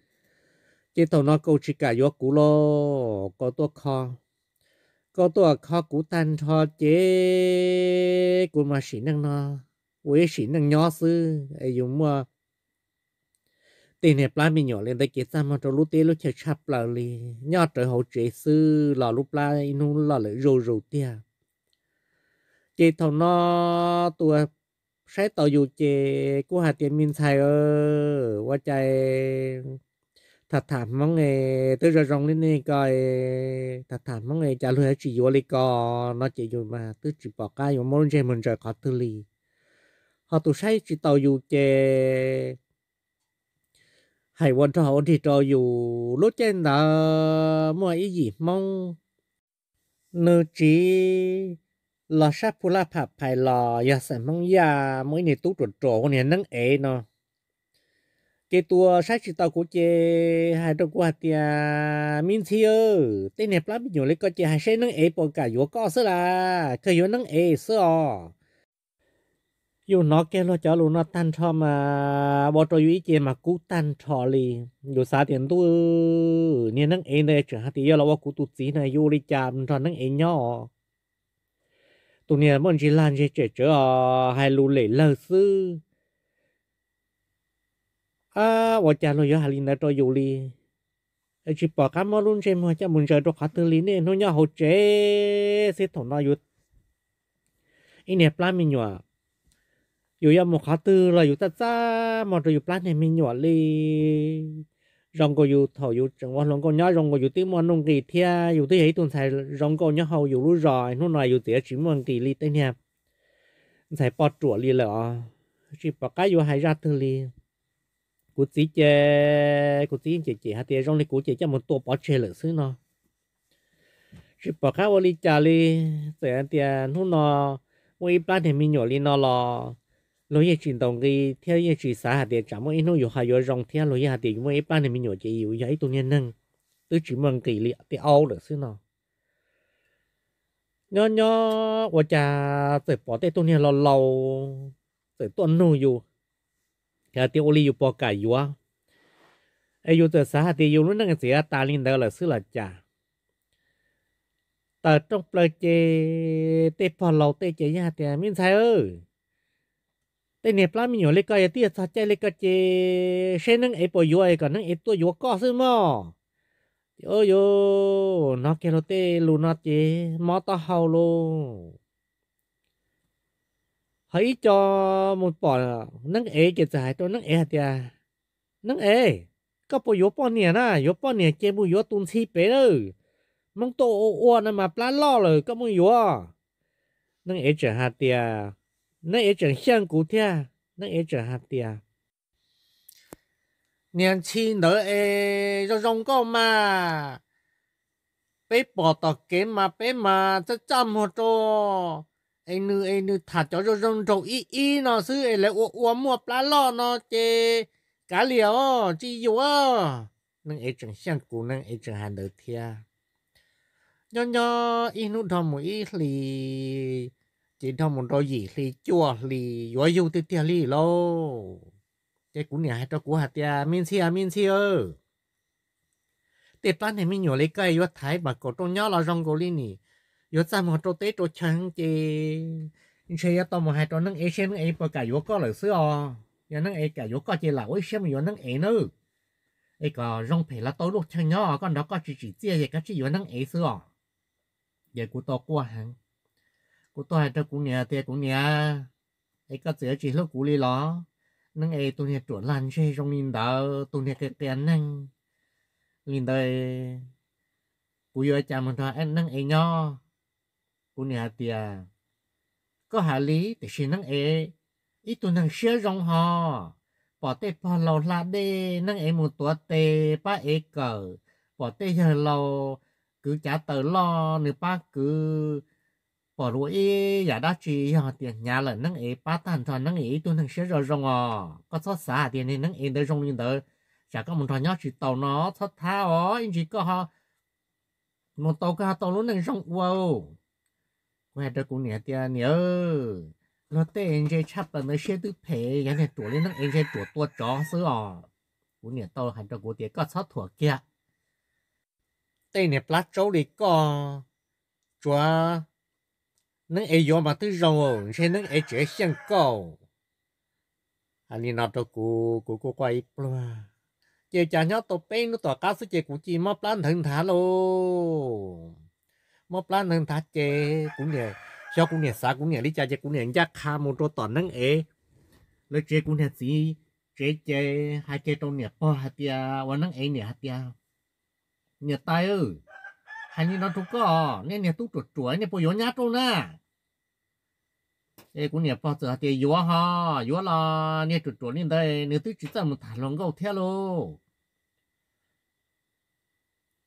Ces thaum no Kaus tsis kam yuav kuv lauj, Kaus tuaj kho, Kaus tuaj kho kuv tag nrho ces kuv mas sim neej no ua ib sim neej nyob xwb es yus muaj tej niag plab me nyuam li ntawd ces txaj muag rau lub teb lub chaw tshaj plaws li. Nyob rawv hauv tsev xwb los lub plab ib hnub loj lawm zuj zus tiag. Ces thaum no tus saib taus yus ces kuj hais tias, me ntxhais, ua cas tham tham Hmoob es twb zoo zoo li nej ko, tham tham Hmoob es cas luag yuav tsis yuav li ko no ces yus mas twb tsis pom qab yuav muab lub ntsej muag ntsaws qhov twg li. Ho tus saib tsis taus yus ces hais ua rog ua dig rau yus. Lub caij ntawd muaj ib yim Hmoob, nws tsiv los sab Phu Laj Pham Phais los yog xeem Hmoob Yaj, muaj ib niag tub ruam ruam hu niag Neeb Ev no. Ces tus saib tsis taus kuv ces hais rau kuv hais tias, me ntxhi, tej niag plab me nyuam li koj ces hais seb Neeb Ev puas kam yuav koj xwb las, kawg yuav Neeb Ev xwb os. Yus hnov kiag luag cov lus no tag nrho mas ua rau yus ib ce mas kub tag nrho li. Yus xav tias, ntuj, niag Neeb Ev ntawd tseem hais tias yuav los ua kuv tus txiv no, yuav ua li cas nrog Neeb Ev nyob os. Tus niag muaj ntsis lag ntseg tsem tsawv os, hais lus lem lawg xwb. Ab, ua cas luag yuav hais li ntawd rau yus li? Tsis pom qab muab lub ntsej muag coj mus ntsaws rau qhov twg li, niaj hnub nyob hauv tsev xwb. Thaum no yus ib niag plab me nyuam, yus yuav mus qhov twg los yus txaj txaj muag rau yus plab niag me nyuam li. Zoo nkaus yus thaum yus tseem ua hluas nkauj nyob zoo nkaus yus twb muaj nuj nqis thiab, yus twb yog ib tug ntxhais zoo nkauj nyob hauv yus lub zos, hnub no yus txawm yuav tsis muaj nqis li tej niag ntxhais poj ruam li lawm os. Tsis pom qab yuav hais zaj twg li. Kuv txiv ces kuv txiv yeej cem cem hais tias zoo li kuv ces coj mus tua pov tseg lawm xwb no. Tsis pom qab ua li cas li. Txawm hais tias hnub no muaj ib plab niag me nyuam li no los luag yeej tsis ntaus nqi thiab yeej tsis xav hais tias tsam muaj ib hnub yus ho yuav zoo thiab, luag yeej hais tias yus muaj ib plab niag me nyuam ces yus yog ib tug niag neeg twb tsis muaj nqis li tej aub lawm xwb no. Nyob nyob ua cas txawm pom tej tug niag laus laus txawm tuaj nug yus hais tias ua li yus puas kam yuav, es yus txawm xav hais tias yus lub neej txawm yuav tas li ntawd lawm xwb los cas. Tawm rooj plaws ces tej pog laus tej ces yeej hais tias, me ntxhais, tej niag plab me nyuam li koj yog twb yog txog caij li koj ces seb neeb ev puas yuav es kom neeb ev tuaj yuav koj xwb mog. Ces yus hnov kiag luag tej lus no ces mob taub hau lauj. Ho ib co mus pom neeb ev ces txawm hais rau neeb ev hais tias, neeb ev, koj puas yuav poj niam na? Yuav poj niam ces mus yuav tus ntxhi pem na, Hmoob tuaj ua ua no mas plab loj lawm koj mus yuav. Neeb ev tseem hais tias, neeb ev tseem xyeej kuv thiab, neeb ev tseem hais tias, niag ntxhi ntawd es zoo zoo nkauj mas, peb pom tom kev mas peb mas txaj txaj muag rau, es nws es nws tham cov zoo zoo nraug ib ib no xwb es lawv ua ua muaj plab loj no ces kav liam os tsis yuav. Neeb ev tseem xyeej kuv, neeb ev tseem hais ntawd thiab. Nyob nyob ib hnub dhau mus ib hlis, ces dhau mus rau yim hli cuaj hli yuav yug tiag tiag li lauj. Ces kuv niam hais rau kuv hais tias, me ntxhi, me ntxhi, tej plab niag me nyuam li koj yuav thaiv mas kaum rooj nyob los zoo nkaus li nim yuav txaj muag rau teb rau chaw ces ntshe yuav tau mus hais rau neeb ev seb neeb ev puas kam yuav koj lawm xwb os. Yog neeb ev kam yuav koj ces lam ua ib siab mus yuav neeb ev nawb, es kom zoo phem los tau lub chaw nyob, koj nrog koj tsis tsim txiaj ces koj tsis yuav neeb ev xwb os. Ces kuv tau quaj heev, kuv tau hais rau kuv niam tias, kuv niam, es koj txawm yuav tsis hlub kuv li los? Neeb ev tus niag ruam lag ntseg zoo li ntawd, tus niag qia qia neeg li ntawd, kuv yuav ua cas mus nrog neeb ev nyob? Kuv niam hais tias, Koj hais li, tiam sis neeb ev ib tug neeg siab zoo hos, pom tej pog laus hla dej neeb ev mus tuav tes pab ev kawm, pom tej yawg laus kwv cav taws loj nws pab kwv, pom luag ib yam dab tsi yog tias hnyav lawm neeb ev pab tag nrho, neeb ev ib tug neeg siab zoo zoo os. Koj txhob xav hais tias niag neeb ev ntawd zoo li ntawd, tsam koj mus nrog nyob tsis tau no txhob thab os, ib ntsis koj ho mus tau koj ho tau lub neej zoo ua. Kuv hais rau kuv niam tias, Niam, luag tej ntse tshaj plaws ntawd siab twb phem, yog niag ruam li neeb ev ntse ruam tua tsov xwb os. Kuv niam tau hais rau kuv tias, Koj txhob thuam kiag, tej niag plab tsaub li koj, tsuav neeb ev yuav mas twb zoo, ntshe neeb ev tseem xyeej koj. Hais li no rau kuv, kuv kuj quaj ib pluag. Ces cas nyob tau peb hnub tom qab xwb ces kuv cia li mob plab nthawv nthav lauj. Mob plab nthawv nthav ces kuv niam, xyov kuv niam xav kuv niam li cas ces kuv niam ncaj qha mus rau tom neeb ev lawv tsev, kuv niam txiv tsev, ces hais kiag rau niam pog hais tias, ua neeb ev niam hais tias, Niam tais, hais li no rau koj, nej niag tub ruam ruam nej puas yuav nyab rau na? Es kuv niam pog txawm hais tias, Yuav hos, yuav los niag ruam ruam li ntawd nws twb tsis txawj mus tham hluas nkauj thiab lauj.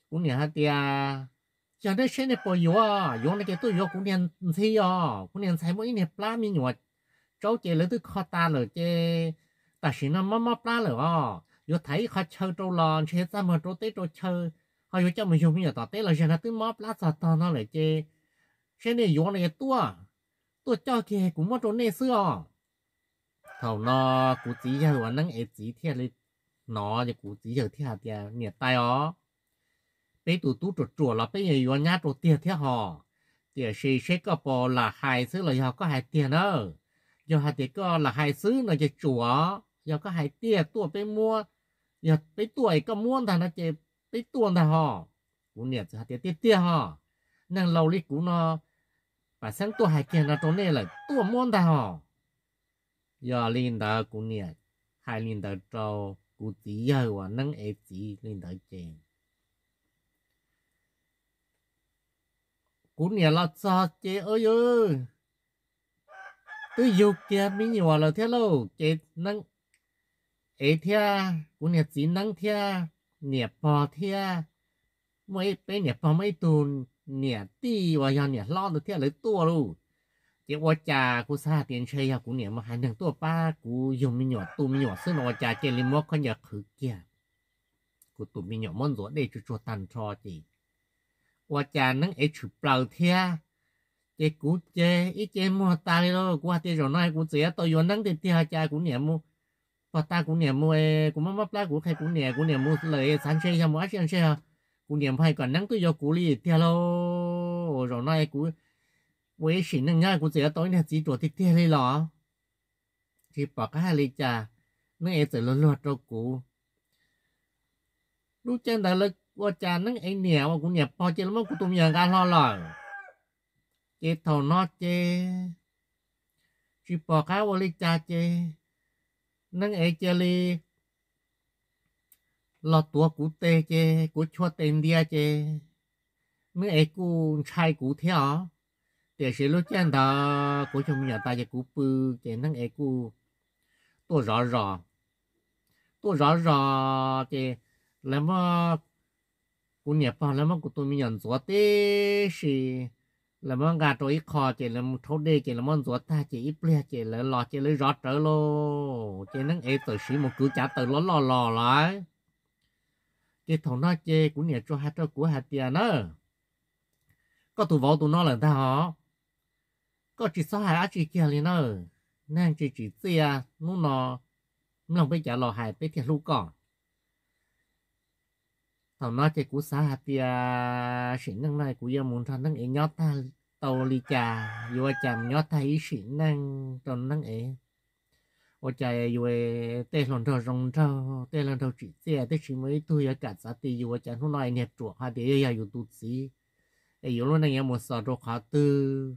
Kuv niam hais tias, Yog nej seb nej puas yuav, yuav no ces tuaj yuav kuv niag ntxhais os, kuv niag ntxhais muaj ib niag plab me nyuam tsaub ces lawv twb kho tas lawm ces tam sim no mob mob plab lawm os, yuav thaiv ib qho chaw rau los ntshe txaj muag rau teb rau chaw, ho yuav coj mus yug me nyuam tom teb los zaum no twb mob plab txog tog no lawm ces seb nej yuav no es tuaj, tuaj coj kiag kuv muab rau nej xwb os. Thaum no kuv txiv yawg uas neeb ev txiv thiaj li hnov, ces kuv txiv yawg thiaj hais tias, Niam tais os, peb tus tub ruam ruam los peb yeej yuav nyab rau tiag thiab hos, tiam sis seb koj puas lam hais xwb los yog koj hais tiag na. Yog hais tias koj lam hais xwb no ces tsuam, yog koj hais tiag tuaj peb muab, yog peb tuaj es koj muab ntag no ces peb tuaj ntag hos. Kuv niam txawm hais tias, Tiag tiag hos, neeg laus li kuv no, pam xeeb tuaj hais kiag no rau nej lawm, tuaj muab ntag hos. Yog li ntawd kuv niam hais li ntawd rau kuv txiv yawg uas neeb ev txiv li ntawd ces kuv niam los txog ces, ua yog twb yug kiag me nyuam lawm thiab lauj, ces neeb ev thiab kuv niag txiv neeb thiab niam pog thiab, muaj ib, peb niam pog muaj ib tug niam tij uas yog niam hlob ntawd thiab lawv tuaj lauj. Ces ua cas kuv xav hais tias ntshe yog kuv niam mus hais neeg tuaj pab kuv yug me nyuam tu me nyuam xwb no ua cas cia li muab khaub ncaws qhwv kiag, kuv tus me nyuam muab ntxuav dej tsuag tsuag tag nrho ces ua cas neeb ev tshwm plaws thiab. Ces kuv ces ib ce muag tas li lauj, kuv hais tias zaum no kuv txawm yuav tau yuav neeb tiag tiag cas kuv niam mus, pog tas kuv niam mus, kuv mob mob plab kuv qhia kuv niam, kuv niam mus lawm xav ntshe yog mus dab tsi ntshe, kuv niam mus hais kom neeb tuaj yuav kuv li tiag lauj. Zaum no kuv ua ib sim neej nyob kuv txawm yuav tau ib niag txiv ruam tiag tiag li los. Tsis pom qab hais li cas, neeb ev txawm luag luag rau kuv. Lub caij ntawd lawv ua cas neeb ev niam uas kuv niam pog ces lawv muab kuv tus me nyuam nqa hlo lawm. Ces thaum no ces tsis pom qab ua li cas ces neeb ev cia li los tuav kuv tes ces kuv chua tes ntia ces neeb ev kuj ntshai kuv thiab os. Tiam sis lub caij ntawd kuv yug me nyuam tas ces kuv pw, ces neeb ev kuj tuaj zov zos, tuaj zov zos ces lawv muab, kuv niam pog lawv muab kuv tus me nyuam ntxuav tib si, lawv muab nqa rau ib qho ces lawv mus rhaub dej ces lawv muab ntxuav tag ces ib pliag ces lawv los ces lawv zov rawv lauj. Ces neeb ev txawm siv mus kwv cav taws loj loj los lawm. Ces thaum no ces kuv niam tsuas hais rau kuv hais tias na, koj tus vauv tus no lawm ntag hos, koj tsis txhob hais dab tsi kiag li na, neeg tsis tsim txiaj hnub no, mloog peb cov laus hais peb thiaj hlub koj. Thaum no ces kuv xav hais tias sim neej no kuv yuav mus nrog neeb ev nyob tag tau li cas, yuav ua cas mus nyob tag ib sim neej rau neeb ev. Ua cas yus tej hluas nraug zoo nraug, tej hluas nraug tsim txiaj twb tsis muaj ib tug yuav kam txav ti yus, ua cas hnub no niag ruam hais tias yuav yog yus tus txiv, es yus lub neej yuav mus xaus rau qhov twg.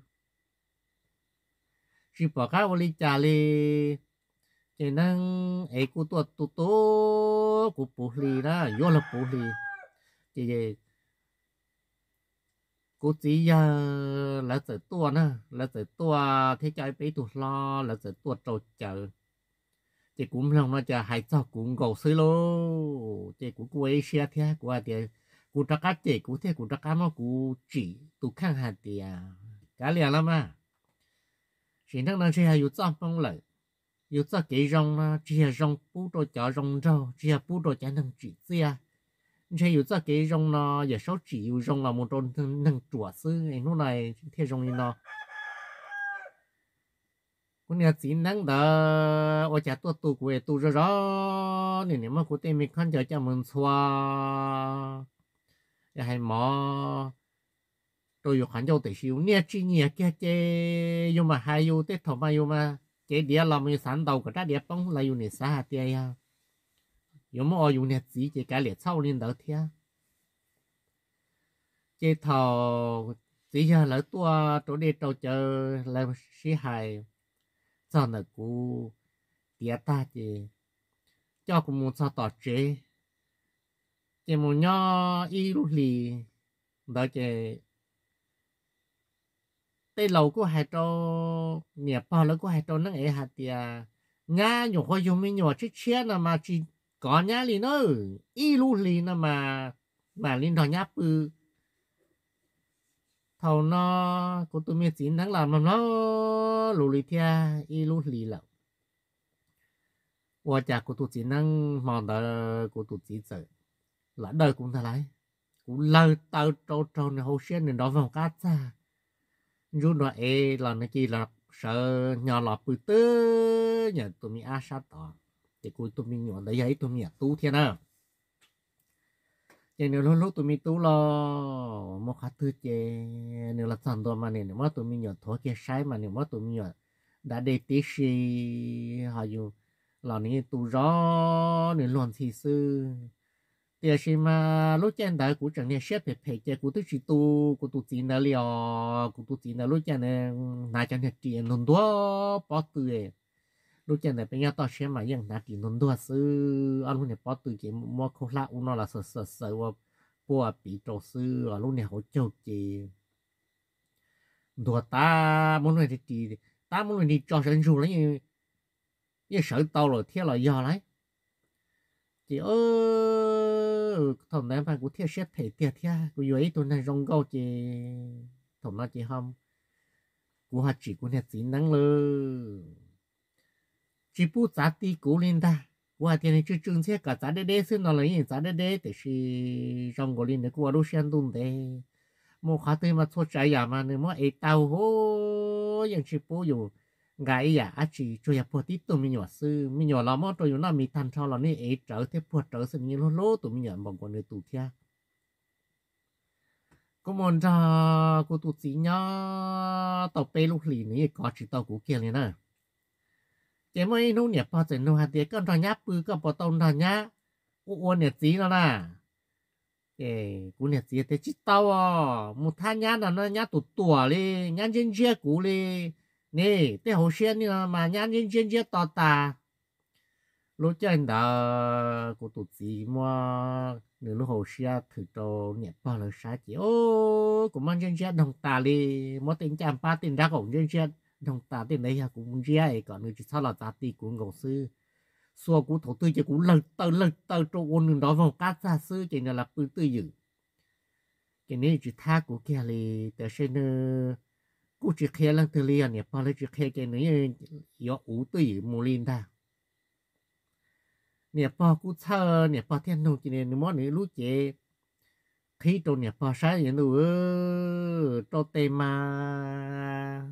Tsis pom qab ua li cas li, ces neeb ev kuj tuaj tu tu kuv puv hli na, yuav luag puv hli. Ces kuv txiv yawg lawv txawm tuaj na, lawv txawm tuaj thiab coj ib peb tug hlob lawv txawm tuaj rau cawv. Ces kuv mloog no ces hais txog kuv nkaus xwb lauj, ces kuv kuj ua ib siab thiab kuv hais tias kuv rov qab cem kuv thiab kuv rov qab muab kuv tsim tus kheej hais tias kav liam los mas, sim neej no ntshe yog yus txoj hmoo lawm, yus txoj kev zoo no tsis yog zoo pub rau cov zoo nraug, tsis yog pub rau cov neeg tsim txiaj, ntshe yus txoj kev zoo no yawm saub tsim yus zoo los mus rau neeg ruam xwb es hnub no thiaj zoo li no. Kuv niag txiv neeb ntawd ua cas tuaj tu kuv es tu zog zog, nws nim muab kuv tej me khaub ncaws coj mus ntxhua, hais mov rau yus qhov ncauj tiam sis yus niaj tsis nyiam kiag ces yus mam hais yus tej thaum mas yus mas cev diav los mas yus xav ntaus kom rab diav poob los yus nim xav hais tias yog yuav muab ua yus niag txiv ces kav liam txhob ua li ntawd thiab. Ces thaum txiv yawg lawv tuaj rau dej rau cawv lawv sib hais txog ntawm kuv tiav tag ces coj kuv mus txog tom tsev, ces mus nyob ib lub hlis ntawd ces tej laus kuj hais rau, niam pog lawv kuj hais rau neeb ev hais tias nyab nyuam qhuav yug me nyuam tshiab tshiab no mas tsis kov nyab li na, ib lub hlis no mas mam li nrog nyab pw. Thaum no kuv tus me txiv neeb los mloog mloog lus li thiab ib lub hlis lawm, ua cas kuv tus txiv neeb hmo ntawd kuv tus txiv txawm los dawj kuv ntag lauj. Kuv lawg taw rau raug nws hauv siab, nws nrov voog qab txag, ntsub nrov ev los nws cia li sawv nyo los pw twb nyob tus me ab sab tod. Ces kuv tus me nyuam ntawd yog ib tug me nyuam tub thiab na. Ces nws hlub hlub tus me tub los mus qhov twg ces nws los txog ntua mas nws muab tus me nyuam thuav kiag saib mas nws muab tus me nyuam da dej tib si, ho yus los nws yeej tu zov nws luag ntxhi xwb. Tiam sis mas lub caij ntawd kuv tseem niag siab phem phem ces kuv twb tsis tu kuv tus txiv ntawd li os. Kuv tus txiv ntawd lub caij ntawd hnav cov niag ris ntuag ntuag pob tw. Lub caij ntawd peb nyob toj siab mas yeej hnav ris ntuag ntuag xwb, ob lub niag pob tw ces muab khaub hlab ub no los xaws xaws xaws ua puag piv rau xwb, lub niag hauv caug ces ntuag tas, muab lub niag ris, tab muab lub niag ris tso sawv ntsug los yeej sawv tau lawm thiab los yog lauj. Ces thaum ntawd mas kuv thiaj siab phem tiag thiab, kuv yuav ib tug neeg zoo nkauj ces thaum no ces kuv ho tsim kuv niag txiv neeb lawm. Tsis pub txav ti kuv li ntag, kuv hais tias nws tsw tsw ntxhiab kom txav deb deb xwb no los yeej txav deb deb, tiam sis zoo nkaus li nws kuj ua lub siab ntuj ntev, mus qhov twg mas txhua tsav yam mas nws muab ev tau huv, yeej tsis pub yus nqa ib yam dab tsi, tsuas yog puag tib tug me nyuam xwb. Me nyuam los muab rau yus noj mis tag nrho los nws ev rawv thiab puag rawv xwb, nws yeej hlub hlub tus me nyuam npaum nkaus nws tus thiab. Kuv mus nrog kuv tus txiv nyob tau peb lub hlis nws yeej kov tsis tau kuv kiag li na. Ces muaj ib hnub niam pog txawm nug hais tias koj nrog nyab pw koj puas tau nrog nyab ua ua niam txiv no na? Ces kuv niam txiv tias tsis tau, mus thab nyab no nyab tus tuam li, nyab ntsiab ntsiab kuv li, ne tej hauv siab no mas nyab ntsiab ntsiab ntsiab to tas. Lub caij ntawd kuv tus txiv muab nws lub hauv siab thwm rau niam pog lawv saib ces kuv muab ntsiab ntsiab doog tas li, muab tej ncaj npab tej nrab qaum ntsiab ntsiab doog tas, tej ntawd yog kuv ntsiab es kom nws tsis txhob los txav ti kuv nkaus xwb. Xuas kuv thaum twg ces kuv lawg taw lawg taw rau ua nws nrov voog qab txag xwb ces nws los pw twj ywm. Ces nws yeej tsis thab kuv kiag li, tiam sis nws kuj tsis qhia leej twg li, yog niam pog lawv tsis qhia ces nws yeej yuav uv twj ywm mus li ntag. Niam pog kuj txhawj, niam pog thiaj nug ces nws muab nws lub cev qhib rau niam pog saib, ntuj, rau tes mas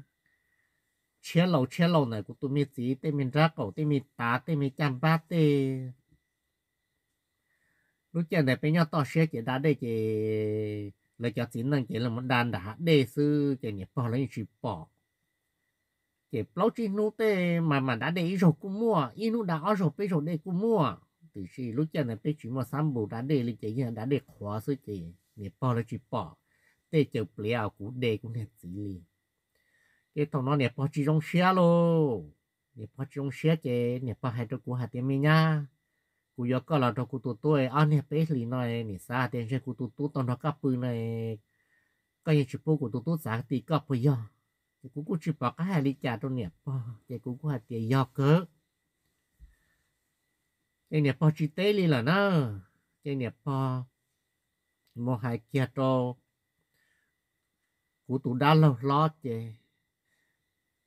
tshiab laus tshiab laus ntawm kuv tus me txiv tej me nrab qaum tej me tav tej me caj npab tej. Lub caij ntawd peb nyob toj siab ces da dej ces lawv cov txiv neej ces lawv mus da nram hav dej xwb ces niam pog lawv yeej tsis pom. Ces plaub tsib hnub tej mas mam da dej ib zaug kuj muaj, ib hnub da ob zaug peb zaug dej kuj muaj, tiam sis lub caij ntawd peb tsis muaj xab npus da dej li ces yeej da dej qhuav xwb ces niam pog lawv tsis pom tej cawv pliav uas kuv de kuv niag txiv li. Ces thaum no niam pog tsis zoo siab lauj. Niam pog tsis zoo siab ces niam pog hais rau kuv hais tias me nyab, kuv yuav koj los nrog kuv tus tub ob niag peb hlis no, nim xav hais tias ntshe kuv tus tub tau nrog koj pw no koj yeej tsis pub kuv tus tub txav ti koj puas yog? Ces kuv kuj tsis pom qab hais li cas rau niam pog ces kuv kuj hais tias yog kawg. Ces niam pog tsis teb li lawm na. Ces niam pog mus hais kiag rau kuv tus dab laug hlob ces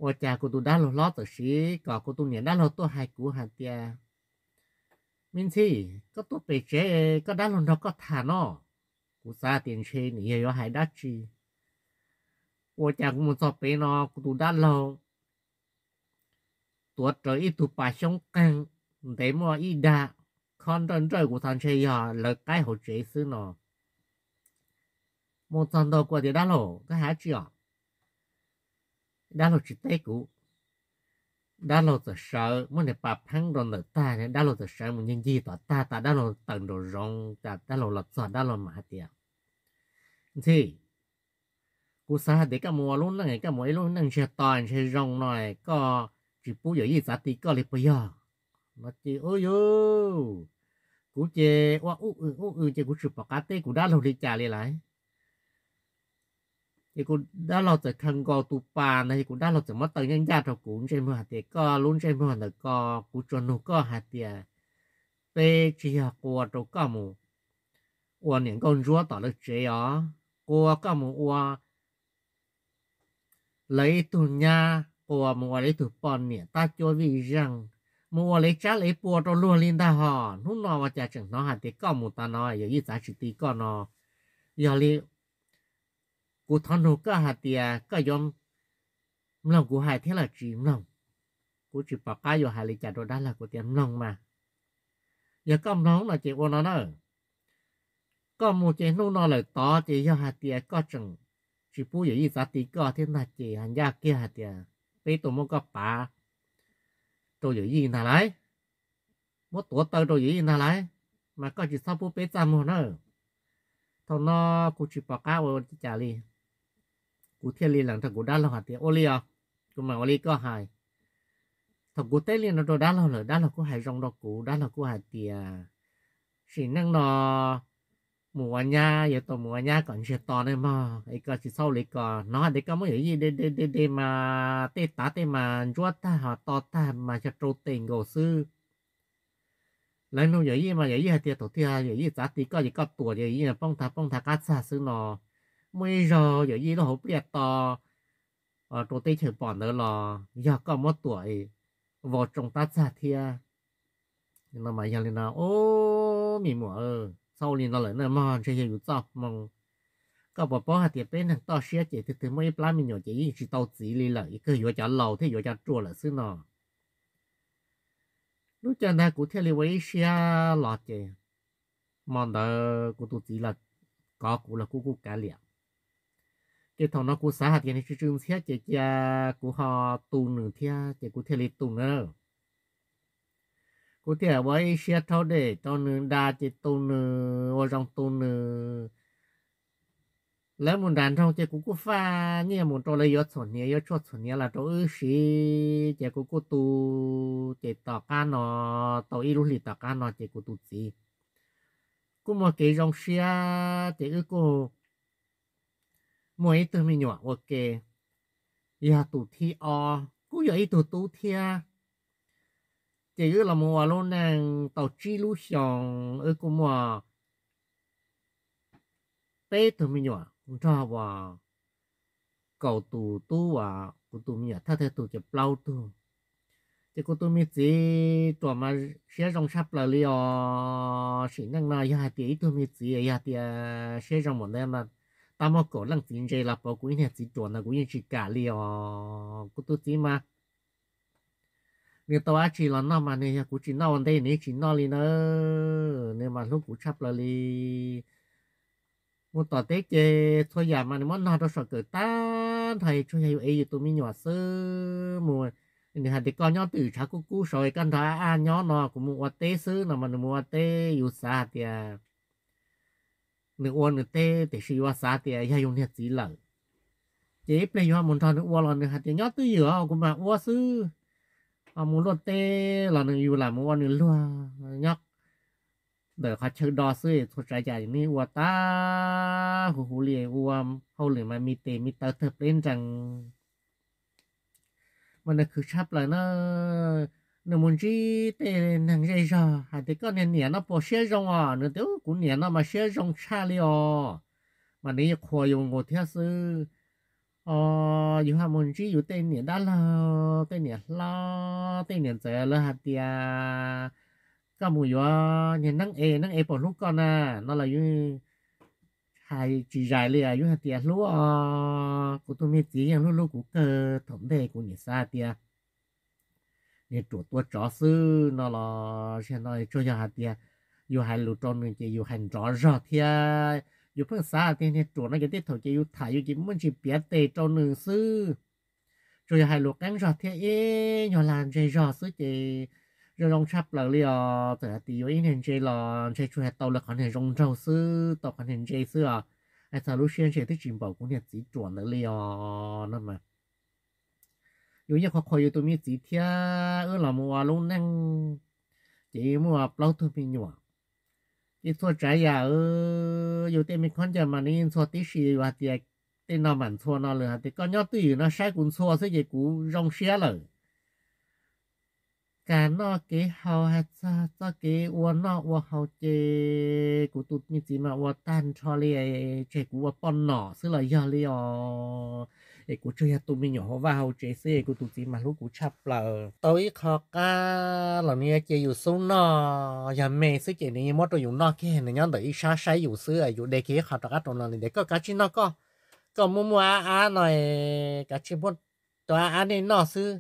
ua cas kuv tus dab laug hlob txawm siv kom kuv tus niam dab laug tuaj hais kuv hais tias, Me Ntxhi, koj tuaj pem tsev koj dab laug nrog koj tham no. Kuv xav tias ntshe nws yog yuav hais dab tsi. Ua cas kuv mus txog pem no kuv tus dab laug tuav rawv ib tug pas xyoob qeeg ntev muaj ib dag, khob nrawj nrawj kuv xav ntshe yog lawv qaib hauv tsev xwb no. Mus txog ntua kuv tias, Dab laug, koj hais dab tsi os? Dab laug tsis teb kuv. Dab laug txawm sawv muab niag pas pheeb rau ntawm tag, dab laug txawm sawv mus ncig ncig tom tag tas dab laug tawm nraum zoov tas dab laug los txog dab laug mam hais tias, Ntxhi, kuv xav hais tias koj mus ua lub neej, koj mus ua ib lub neej ntsiag to ntshe zoo no, koj tsis pub yawm yij txav ti koj li puas yog? No ces, Ub yuv, kuv ces ua ub w ub w ces kuv tsis pom qab teb kuv dab laug li cas li lawm. Ces kuv dab laug txawm khaws nkaus tus pas ntag, kuv dab laug txawm muab taw ncaj ncaj rau kuv ntsej muag hais tias, Koj lub ntsej muag ntawm ko, kuv tsuas nug koj hais tias, peb tsis yog qua rau koj mus ua niam nkauj ntsuab tom lawv tsev os, qua koj mus ua lawv ib tug nyab, qua mus ua lawv ib tug poj niam tab cuab vij zeej, mus ua lawv tsab lawv pua rau luag li ntag hos. Hnub no ua cas tseem hnov hais tias koj mus tas no yawm yij txav tsis ti koj no. Yog li kuv thov nug koj hais tias koj yuav mloog kuv hais thiab los tsis mloog? Kuv tsis pom qab yuav hais li cas rau dab laug, kuv tias, Mloog mas. Yog koj mloog no ces ua no na, koj mus ces hnub no lawm tod ces yog hais tias koj tseem tsis pub yawm yij txav ti koj thiab ntag ces hais ncaj kiag hais tias peb tuaj muab koj pav rau yawm yij ntag lauj, muab tuav taw rau yawm yij ntag lauj, mas koj tsis txhob pub peb txaj muag na. Thaum no kuv tsis pom qab ua li cas li, kuv thiaj li lees rau kuv dab laug hais tias, Ua li os, kuv mam ua li koj hais. Thaum kuv teb li no rau dab laug lawm, dab laug kuj hais zoo rau kuv, dab laug kuj hais tias, Sim neej no mus ua nyab yuav tau mus ua nyab kom ntsiag to nawb mog, es koj tsis txhob ua li ko. Hnov hais tias koj muab yawm yij de de de de mas tej tav tej mas ntsuab tag ho to tag mas xyov rau tes nkaus xwb. Lawv nug yawm yij mas yawm yij hais tias thaum twg yawm yij txav ti koj ces koj tuam ces yawm yij poob nthav poob nthav qab txag xwb no. Muaj ib zaug yawm yij lub hauv pliaj to rau teb chaws pom ntawd los yog koj muab tuam vau tsoo tab txag thiab. No mas yog li no, ub, me muam, txhob ua li no lawm na mog, ntshe yog yus txoj hmoo. Koj puas paub hais tias peb neeg toj siab ces twg twg muaj ib plab me nyuam ces yeej tsis tau txiv li lawm, kawg yuav cov laus thiab yuav cov ruam lawm xwb no. Lub caij ntawd kuv thiaj li ua ib siab los ces hmo ntawd kuv tus txiv los kov kuv los kuv kuj kav liam. Ces thaum no kuv xav hais tias nws tsw tsw ntxhiab ces cia kuv ho tu nws thiab ces kuv thiaj li tu nws. Kuv thiaj ua ib siab rhaub dej rau nws da ces tu nws, ua zoo tu nws. Lawv mus nram nroog ces kuv kuj faj nyiaj mus rau lawv yuav txhuam hniav yuav tshuaj txhuam hniav los rau wb siv ces kuv kuj tu. Ces tom qab no, tau ib lub hlis tom qab no ces kuv tus txiv kuj muaj kev zoo siab ces wb kuj muaj ib tug me nyuam ua ke, yog tus thib ob kuj yog ib tug tub thiab. Ces wb los mus ua lub neej tau tsib lub xyoo, wb kuj muaj peb tug me nyuam nrog uas kaum tus tub uas kuv tus me nyuam thawj thawj tug ces plaub tug. Ces kuv tus me txiv ruam mas siab zoo tshaj plaws li os. Sim neej no yog hais tias ib tug me txiv yog tias siab zoo npaum ntawd mas tau muaj kaum leej txiv ntse los pauv kuv ib niag txiv ruam ntawd kuv yeej tsis kam li os. Kuv tus txiv mas nws tau dab tsi los noj mas nws yog kuv tsis noj ua ntej nws yeej tsis noj li na. Nws mas hlub kuv tshaj plaws li. Mus tom teb ces txhua yam mas nws muab nog rau saum kawm tag nrho, tsuas yog yus ev yus tus me nyuam xwb. Mus, nws hais tias koj nyob twj ywm tshav kub kub saud, koj nrog ab ab nyob no, kuv mus ua teb xwb no mas nws mus ua teb, yus xav hais tias nws ua nws teb tiam sis yus xav tias yog yus niag txiv lawm. Ces ib pliag yus ho mus nrog nws ua los nws hais tias nyob twj ywm os kuv mam ua xwb. Ho mus luaj teb los nws yus lam mus ua nws luag nyob ntawm qhov chaw do xwb, txhua tsav cas nws ua tag huv huv li, ua hauj lwm mas me tes me taw tawg pleb nrees. Mas nws khwv tshaj plaws na, nws mus ntsib tej neeg zej zog hais tias koj niag niam no puas siab zoo os, nws tias kuv niam no mas siab zoo tshaj li os. Mas nws yeej qhuas yus nkaus thiab xwb. Yus ho mus ntsib yus tej niam dab laug, tej niam hlob, tej niam ntxawm, lawv hais tias koj mus yuav niag neeb es, neeb es puas hlub koj na, no los yus hais tsis zais li, yus hais tias hlub os, kuv tus me txiv yeej hlub hlub kuv kawg. Thaum ntej kuv nim xav hais tias niag ruam tua tsov xwb no los, zaum no tsuas yog hais tias yus hais lus rau nws ces yus hais nrov zog thiab. Yus pheej xav hais tias niag ruam no ces tej thaum ces yus tham yus ces muaj ntsis piav tes rau nws xwb. Tsuas yog hais lus qeeb zog thiab ib nyuag lag ntse zog xwb ces zoo zoo tshaj plaws li os. Txawm hais tias yuav ib niag ntse los ntse tsuas hais tau lawv qhov niag zoo nraug xwb, tau qhov niag ntse xwb os. Hais txog lub siab ntshe twb tsis npaum kuv niag txiv ruam ntawd li os no mas. Yus yeej qhuas qhuas yus tus me txiv thiab, wb los mus ua lub neej ces muaj plaub tug me nyuam. Ces txhua tsav yam, yus tej me khaub ncaws mas nws yeej ntxhua tib si, yus hais tias tej no mam ntxhua no, lwm hais tias koj nyob twj ywm no saib kuv ntxhua xwb ces kuv zoo siab lawm. Kev noj kev haus, hais txog txoj kev ua noj ua haus ces kuv tus me txiv mas ua tag nrho li, tseg kuv ua poj nom xwb los yog li os. Es kuv tsuas yog tus me nyuam hauv vaj hauv tsev xwb es kuv tus txiv mas hlub kuv tshaj plaws. Tau ib qho qab los nws yuav cia yus xub noj, yog me xwb ces nws yeej muab rau yus noj kiag, nws nyob ntawm ib sab saib yus xwb, yus de kiag ib qho rov qab rau nws tias koj kav tsij noj koj, koj muaj muaj ab ab no, kav tsij muab rau ab ab nej noj xwb.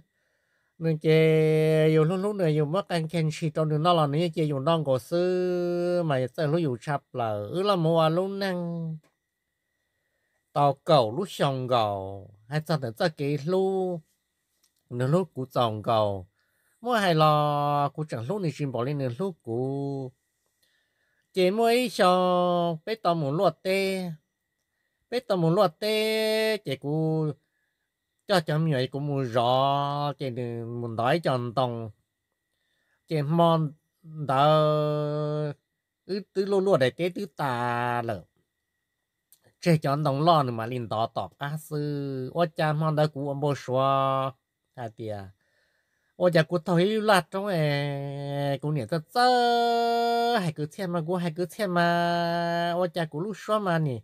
Nws ces yus hlub hlub nws, yus muab qee kiag ntshis rau nws noj los nws yeej cia yus noj nkaus xwb mas txawj hlub yus tshaj plaws. Wb los mus ua lub neej tau kaum lub xyoo nkaus, hais txog ntawm txoj kev hlub, nws hlub kuv txaus nkaus. Muab hais los kuv tseem hlub nws tsis npaum li nws hlub kuv. Ces muaj ib xyoo peb tau mus luaj teb, peb tau mus luaj teb ces kuv coj cov me nyuam kuv mus zov ces nws mus ntov ib co ntoo. Ces hmo ntawd wb twb luaj luaj daim teb twb tas lawm, tseg cov ntoo loj nws mam li ntov tom qab xwb. Ua cas hmo ntawd kuv ua npau suav hais tias ua cas kuv taug ib lub laj roob es kuv niam txawj txawj hais kwv txhiaj mas, kuv hais kwv txhiaj mas ua cas kuv lub suab mas nim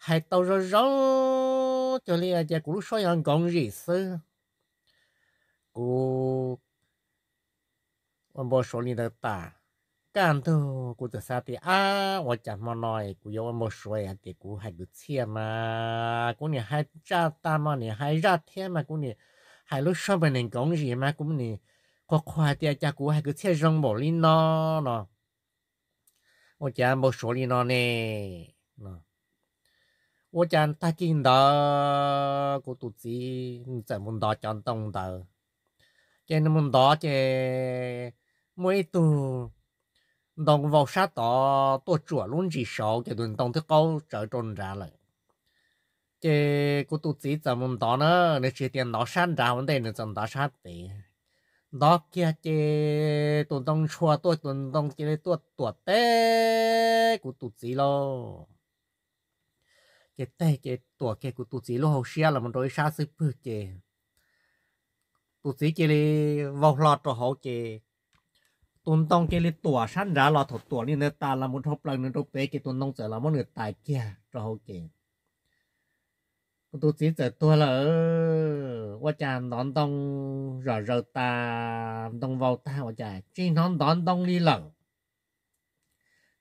hais tau zoo zoo cuag li cas kuv lub suab yuav nkoov zim xwb. Kuv ua npau suav li ntawd tas, kaj ntug kuv txawm xav tias ab, ua cas hmo no kuv yuav ua npau suav hais tias kuv hais kwv txhiaj mas kuv nim hais zaj tag mas nim hais zaj thiab mas kuv nim hais lub suab mas nim nkoov zim mas kuv nim qhuas qhuas hais tias cas kuv hais kwv txhiaj zoo npaum li no no. Ua cas npau suav li no ne? Ua cas tag kis ntawd kuv tus txiv nws txawm mus ntov cov ntoo ntawd. Ces nws mus ntov ces muaj ib tug ntoo vau sab tod tuaj tsuam lub ntsis saud ces tus ntoo twb qaub tsawv rau nrad lawm. Ces kuv tus txiv txawm mus ntov na, nws tsis tias ntov sab nrad ua ntej, nws txawm ntov sab pem. Ntov kiag ces tus ntoo ntshua tuaj, tus ntoo cia li tuaj tuam teb kuv tus txiv lauj. Ces teg ces tuam kiag kuv tus txiv lub hauv siab los mus rau ib sab xub pwg ces tus txiv cia li vau hlo rau hauv ces tus ntoo cia li tuam sab nrad los, thaum tuam li ntawd tas los mus dhau plaws nws rau pem ces tus ntoo txawm los muab nws tais kiag rau hauv ces kuv tus txiv txawm tuag lawm. Ua cas ntov ntoo zom zaws tas, ntoo vau tag ua cas tsis hnov ntov ntoo li lawm.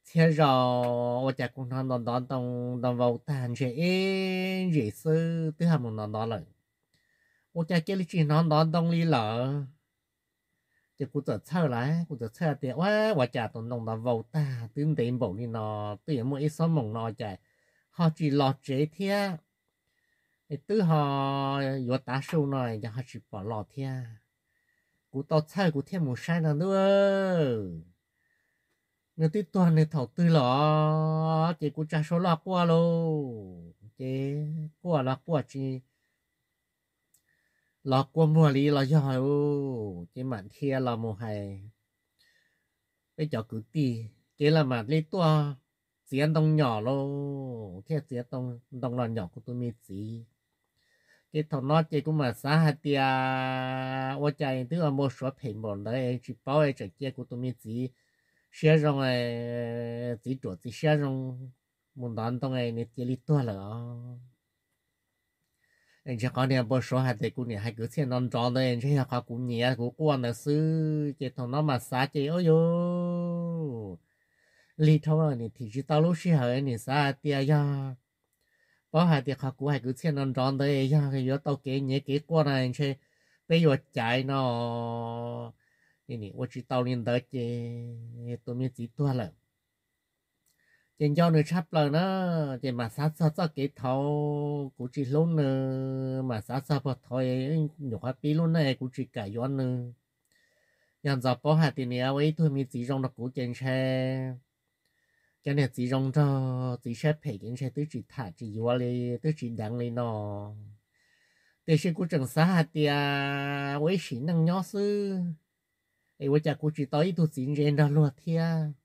Txhia zaus ua cas kuv hnov ntov ntov ntoo, ntoo vau tag ntshe ib ntsis xwb twb ho mus ntov ntov lawm. Ua cas cia li tsis hnov ntov ntoo li lawm. Ces kuv txawm txhawj lawm, kuv txawm txhawj tias ua, ua cas tus ntoo ntov vau tag twb ntev npaum li no, twb yuav muaj ib xuab moos no cas ho tsis los tsev thiab, twb ho yuav tav su no yog ho tsis pom los thiab. Kuv tau txhawj kuv thiaj mus saib no ntuj, nws twb tuag nws thaum twg los. Ces kuv tsa suab loj quaj lauj, ces quaj los quaj tsis los kua muag li los yog, ces mam dhia los mus hais peb cov kwv tij, kev los mam li tuaj txiav ntoo nyom lauj, thiaj txiav ntoo los nyom kuv tus me txiv. Ces thaum no ces kuv mam xav hais tias ua cas twb ua npau suav phem npaum ntawd tsis paub es tseem cia kuv tus me txiv siab zoo, txiv ruam txiv siab zoo mus ntov ntoo nws cia li tuag lawm os. Ntshe qhov niag npau suav hais tias kuv niam hais kwv txhiaj nrov nrov ntawd ntshe yog qhov kuv nyiav kuv quaj ntawd xwb. Ces thaum no mas xav ces ua yus lig dhau, nim thim tsis tau lub sij hawm nim xav hais tias yog paub hais tias qhov kuv hais kwv txhiaj nrov nrov ntawd yog yuav tau kev nyiav kev quaj no ntshe peb yuav caiv no. Nim ua tsis tau li ntawd ces tus me txiv tuag lawm. Ces nco nws tshaj plaws na, ces mam xav txog txoj kev thaud kuv tsis hlub nws, mam xav txog puag thaud nyuam qhuav pib lub neej kuv tsis kam yuav nws. Yog ntxov paub hais tias nws ua ib tug me txiv zoo rau kuv ces ntshe cov niag txiv zoo nraug txiv siab phem ces ntshe twb tsis tham tsis yuav li, twb tsis deev li no. Tiam sis kuv tseem xav hais tias ua ib sim neej nyob xwb, es ua cas kuv tsis tau ib tug txiv ntse nrog luag thiab.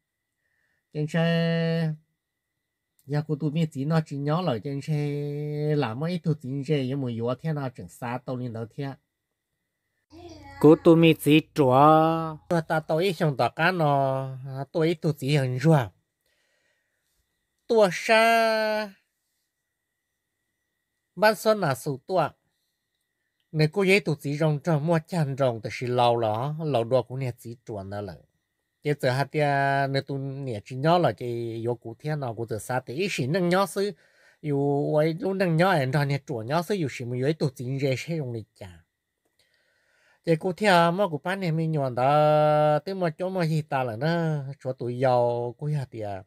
Ces ntshe yog kuv tus me txiv no tsis nyob lawm ces ntshe lam muaj ib tug txiv ntse yuav mus yuav thiab no tseem xav tau li ntawd thiab. Kuv tus me txiv ruam tuag tau ib xyoos tom qab no tuaj ib tug txiv yawg ntsuag tuaj sab npab xob nas xus tuaj. Nws kuj yog ib tug txiv zoo nraug muaj cag nroos tiam sis laus los laus dua kuv niag txiv ruam ntawd lawm. Ces txawm hais tias nws tus niam tsis nyob lawm ces yuav kuv thiab no kuv txawm xav tias ib sim neej nyob xwb, yus ua lub neej nyob es nrog niag ruam nyob xwb yus sim mus yuav ib tug txiv ntse seb zoo li cas. Ces kuv thiaj muab kuv pab niag me nyuam ntawd twb muaj cuab muaj yig tas lawm na, tshuav tus yau kuj yog tias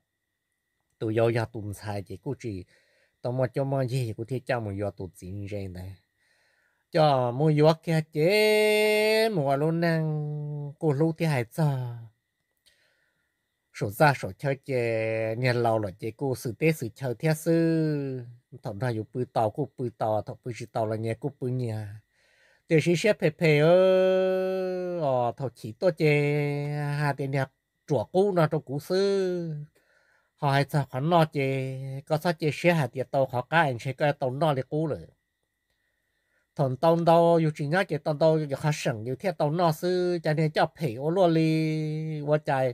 tus yau yog tus ntxhais ces kuj tsis tau muaj cuab muaj yig kuv thiaj coj mus yuav tus txiv ntse ntawd. Coj mus yuav kiag ces mus ua lub neej kuj hlub thiab hais txog saum txaj saum chaw ces niag laus lawm ces kuj xwm teb xwm chaw thiab xwb. Thaum nrog yus pw tau kuj pw tau, thaum pw tsis tau los nyias kuj pw nyias. Tiam sis siab phem phem os, thaum chim tuaj ces hais tias niag ruam qub no rau kuv xwb. Ho hais txog qhov noj ces koj txhob cia siab hais tias tau qhov qab es ntshe koj tau noj li qub lawm. Thaum ntau ntau yus tsis nyob ces tau ntau qhov seem yus thiaj tau noj xwb, cas niag coj phem ua luaj li. Ua cas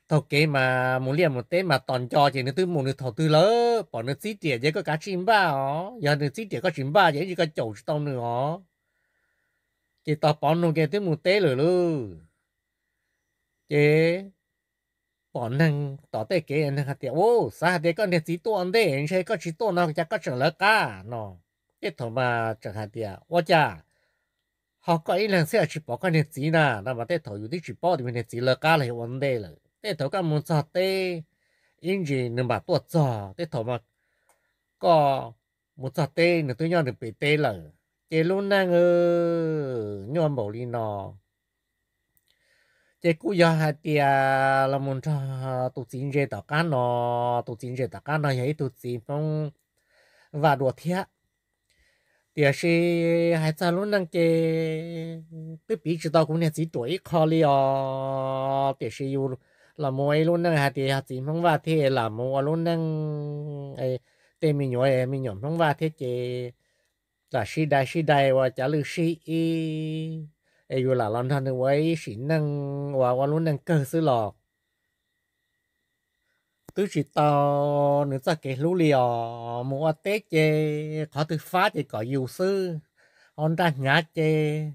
thaum kev mas mus liaj mus teb mas tos nco ces nws twb mus nws thaum twg lawm, pom nws txib riam ces koj kav tsij npaj os, yog nws txib riam koj tsis npaj ces ib ntsis koj caum tsis tau nws os. Ces tos pov nug ces twb mus teb lawm lauj. Ces pom neeg tom tej kev neeg hais tias, u, xav hais tias koj niag txiv tuaj ua ntej ntshe koj tsis tuaj no cas koj tseem lawv qab no. Tej thaum mas tseem hais tias ua cas ho koj ib leeg xwb tsis pom koj niag txiv na no mas tej thaum yus twb tsis paub tias niag txiv lawv qab los yog ua ntej lawm. Tej thaum koj mus txog teb ib ntsis nws mam tuaj txog, tej thaum mas koj mus txog teb nws twb nyob nws pem teb lawm. Ces lub neej nyuaj npaum li no. Ces kuj yog hais tias los mus nrog tus txiv ntse tom qab no, tus txiv ntse tom qab no yog ib tug txiv Hmoob Vaj dua thiab. Tiam sis hais txog lub neej ces twb piv tsis tau kuv niag txiv ruam ib qho li os. Tiam sis yus los mus ua ib lub neej hais tias yog txiv Hmoob Vaj thiab lam mus ua lub neej, tej me nyuam me nyuam Hmoob Vaj thiab ces lam sib dai sib dai ua cav lwj sib ib, es yus lam los nrog nws ua ib sim neej uas ua lub neej kawg xwb los twb tsis tau nws txoj kev hlub li os. Mus ua teb ces qhov twg fab ces kom yus xwb, ho nraj hnyav ces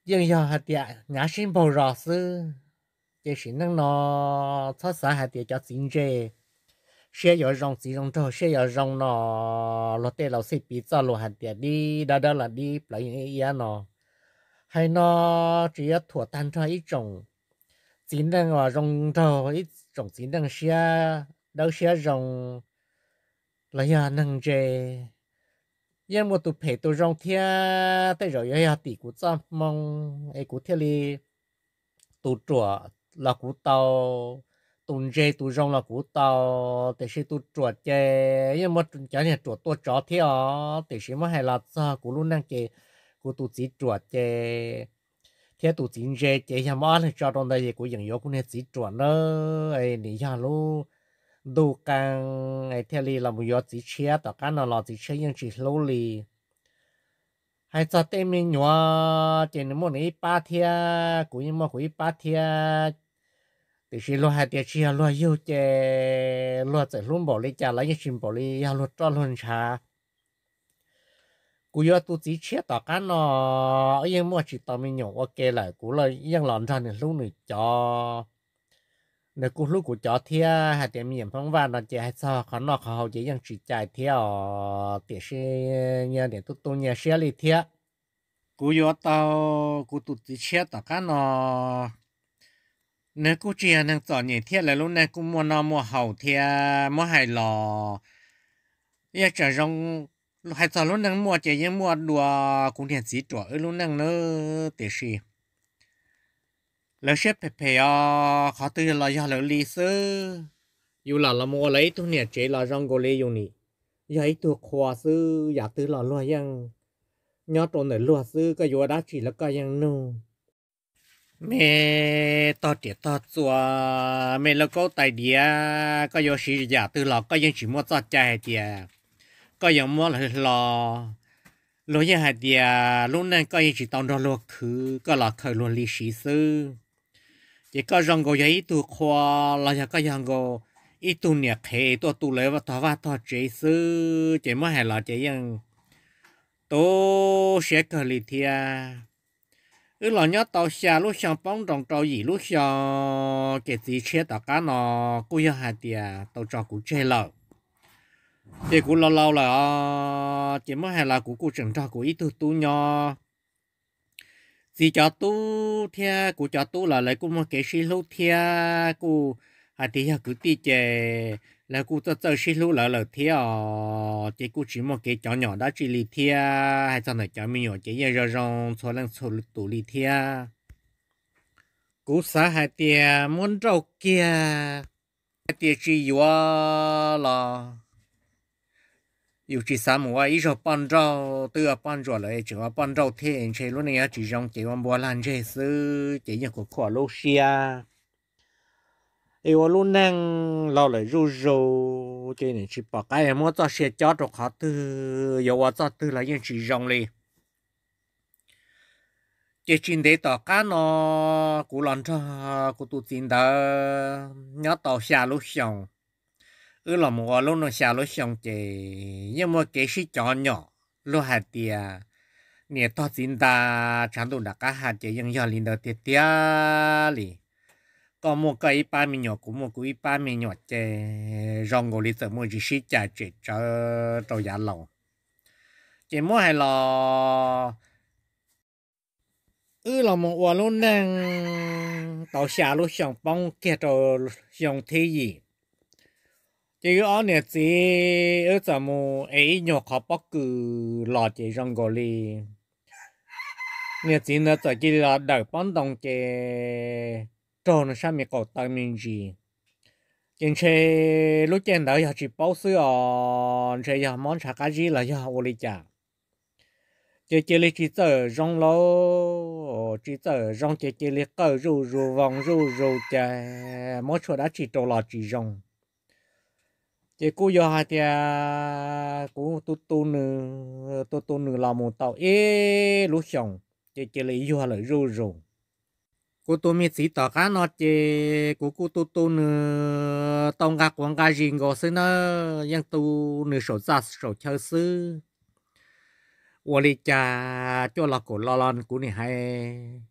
yeej yog hais tias hnyav sib npaug zos xwb. Ces sim neej no txhob xav hais tias cov txiv ntse siab yuav zoo, txiv zoo nraug siab yuav zoo no. Luag tej laus xij piv txoj lus hais tias dib dawb dawb los dib plawv yeej iab iab no. Hais no tsis yuav thuam tag nrho ib tsoom txiv neej uas zoo nraug, ib tsoom txiv neej siab dawb siab zoo los yog neeg ntse. Yeej muaj tus phem tus zoo thiab, tej zaum yuav yog tim kuv txoj hmoo es kuv thiaj li, tus ruam los kuv tau, tus ntse tus zoo los kuv tau, tiam sis tus ruam ces yeej muaj cov niag ruam tua tsov thiab os. Tiam sis muab hais los txog kuv lub neej ces kuv tus txiv ruam ces thiab tus txiv ntse ces yog muaj ob leeg tso rau ntawd es kuv yeem yuav kuv niag txiv ruam na. Nim yog lub ntuj qee es thiaj li los mus yuav txiv tshiab, tom qab no los txiv tshiab yeej tsis hlub li. Hais txog tej me nyuam ces nws muaj nws ib pab thiab kuv yeej muaj kuv ib pab thiab. Tiam sis luag hais tias tsis yog luag yug ces luag txawm hlub npaum li cas los yeej tsis npaum li yog luag roj luag ntshav. Kuv yuav tus txiv tshiab tom qab no, wb yeej muaj tsis tau me nyuam ua ke lawm, kuv yeej los nrog nws hlub nws cov. Nws kuj hlub kuv cov thiab, hais tias me nyuam Hmoob Vaj no ces hais txog qhov noj qhov haus ces yeej tsis cais thiab os, tiam sis nyias niam tu tu nyias siab li thiab. Kuv yuav tau kuv tus txiv tshiab tom qab no, nws kuj tsis yog neeg txom nyem thiab, lawv lub neej kuj muaj noj muaj haus thiab. Muab hais los yeej tseem zoo, hais txog lub neej muaj ces yeej muaj dua kuv niag txiv ruam wb lub neej nawb, tiam sis lawv siab phem phem os, qhov twg los yog lawv li xwb. Yus lam los mus ua lawv ib tug niam tsev los zoo nkaus li yus nim yog ib tug qhua xwb, yam twg los luag yeej nyob rau ntawm luag xwb, koj yuav ua dab tsi los koj yeej nug. Me tog riam tog txuas, me lauj kaub tais diav, koj yuav siv yam twg los koj yeej tsis muaj txoj cai hais tias koj yuav muab lawv hlo. Luag yeej hais tias lub neej koj yeej tsis tau nrog luag khwv, koj los khaws luag li siv xwb. Ces koj zoo nkaus yog ib tug qhua los yog koj yog nkaus ib tug niam qhev tuaj tu lawv tog vaj tog tsev xwb, ces muab hais los ces yeej tu siab kawg li thiab. Wb los nyob tau xya lub xyoo poob nroo rau yim lub xyoo, ces txiv tshiab tom qab no kuj yog hais tias tau tso kuv tseg lawm. Ces kuv laus laus lawm os, ces muab hais los kuv kuj tseem nrog kuv ib tug tub nyob. Txiv cov tub thiab kuv cov tub los lawv kuj muaj kev sib hlub thiab, kuj hais tias yog kwv tij ces lawv kuj txawj txawj sib hlub lawv lawm thiab os, ces kuj tsis muaj kev cov nyom dab tsi li thiab. Hais txog ntawm cov me nyuam ces yeej zoo zoo txhua leej txhua tus li thiab. Kuv xav hais tias muab nrauj kiag, hais tias tsis yuav los yus tsis xav mus ua ib zaug poj nrauj, twb ua poj ntsuam lawm tseem ua poj nrauj thiab, ntshe lub neej yuav tsis zoo ces ua npua lag ntseg xwb ces yeej khuam khuam lub siab. Es ua lub neej laus lawm zuj zus ces nim tsis pom qab yuav muab txoj sia cob rau qhov twg, yuav ua txoj twg los yeej tsis zoo li. Ces tsis ntev tom qab no kuv los nrog kuv tus txiv ntawd nyob tau xya lub xyoo. Wb los mus ua lub no xya lub xyoo ces yeej muaj kev sib cov nyom, luag hais tias niam tog txiv ntas, tshav ntuj nram qab ha, ces yeej yog li ntawd tiag tiag li. Koj muaj koj ib pab me nyuam, kuv muaj kuv ib pab me nyuam, ces zoo nkaus li txawm muaj ntsis sib cais tsem tsawv rau yav laus. Ces muab hais los wb los mus ua lub neej tau xya lub xyoo poob kiag rau xyoo thib yim, ces wb ob niam txiv wb txawm mus ev ib nyuag qhov pob kws los ces zoo nkaus li niag txiv ntawd txawm cia li los dawm pob ntoo ces raug nws sab me qaum taw me ntsis. Ces ntshe lub caij ntawd yog tsis paub xwb os, ntshe yog mob ntshav qab zib los yog ua li cas, ces cia li tsis txawm zoo lauj, tsis txawm zoo ces cia li qawj zuj zus voo zuj zus ces muab tshuaj dab tsi rau los tsis zoo. Ces kuj yog hais tias kuv tu tu nws, tu tu nws los mus tau ib lub xyoos ces cia li yuag lawm zuj zus. Kuv tus me txiv tom qab no ces kuv kuj tu tu nws tau nqa quav nqa zis nkaus xwb nawb, yeej tu nws saum txaj saum chaw xwb. Ua li cas cuaj los kaum los los kuv nim hais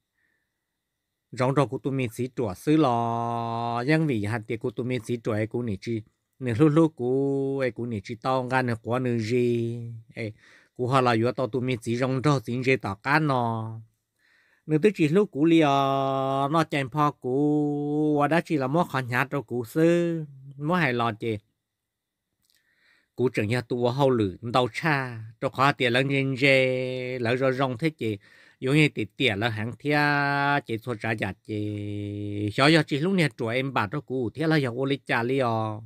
ntsoov rau kuv tus me txiv ruam xwb los yeej vim hais tias kuv tus me txiv ruam es kuv nim tsis, nws hlub hlub kuv es kuv nim tsis tau nqa nws quav nws zis es kuv ho los yuav tau tus me txiv zoo nraug txiv ntse tom qab no. Nws twb tsis hlub kuv li os, noj cai npho kuv, ua dab tsi los muab qhov hnyav rau kuv xwb. Muab hais los ces kuv tseem yog tus ua hauj lwm ntau tshaj, rau qhov hais tias lawv ntse ntse, lawv zoo zoo thiab ces yuav yeej tiam tiam lawv heev thiab ces txhua tsav yam ces xyov yog tsis hlub niag ruam es npam rau kuv thiab los yog ua li cas li os.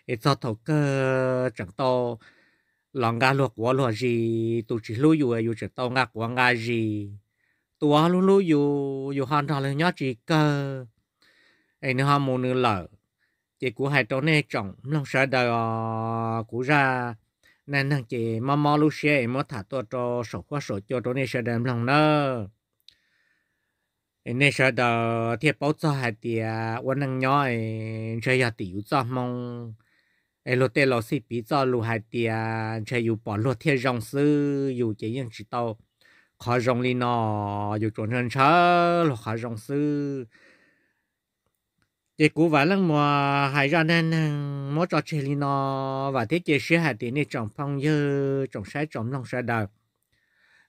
Es txog thaum kawg tseem tau los nqa luag quav luag zis, tus tsis hlub yus yus tseem tau nqa quav nqa zis, tus uas hlub hlub yus, yus ho nrog nws nyob tsis kawg, es nws ho mus nws lawm. Ces kuv hais rau nej tsoom mloog sawv daws os, kuv zaj neej neeg ces mob mob lub siab es muab tham tuaj rau saum huab saum cua rau nej sawv daws mloog nawb. Nej sawv daws thiaj paub txog hais tias ua neej nyob ntshe yog tim yus txoj hmoo, es luag tej laus xij piv txoj lus hais tias ntshe yus pom luag thiaj zoo xwb, yus ces yeej tsis tau qhov zoo li no, yus tsuas ntshaw ntshaw luag qhov zoo xwb. Ces kuv Vam Leej Muas hais zaj neej neeg muab tso tseg li no, vam thiab cia siab hais tias nej tsoom phooj ywg tsoom saib tsoom mloog sawv daws,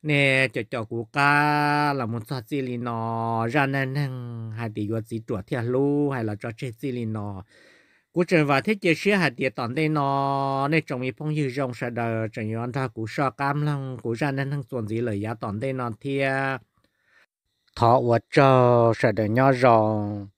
nej cov caum kuv qab los mus txog txij li no, zaj neej neeg hais tias yuav txiv ruam thiaj hlub hais los tso tseg txij li no. Kuv tseem vam thiab cia siab hais tias tom ntej no nej tsoom me phooj ywg zoo sawv daws tseem yuav nrog kuv soj qab mloog kuv zaj neej neeg txuas ntxiv lawm yav tom ntej no thiab. Thov ua tsaug, sawv daws nyob zoo.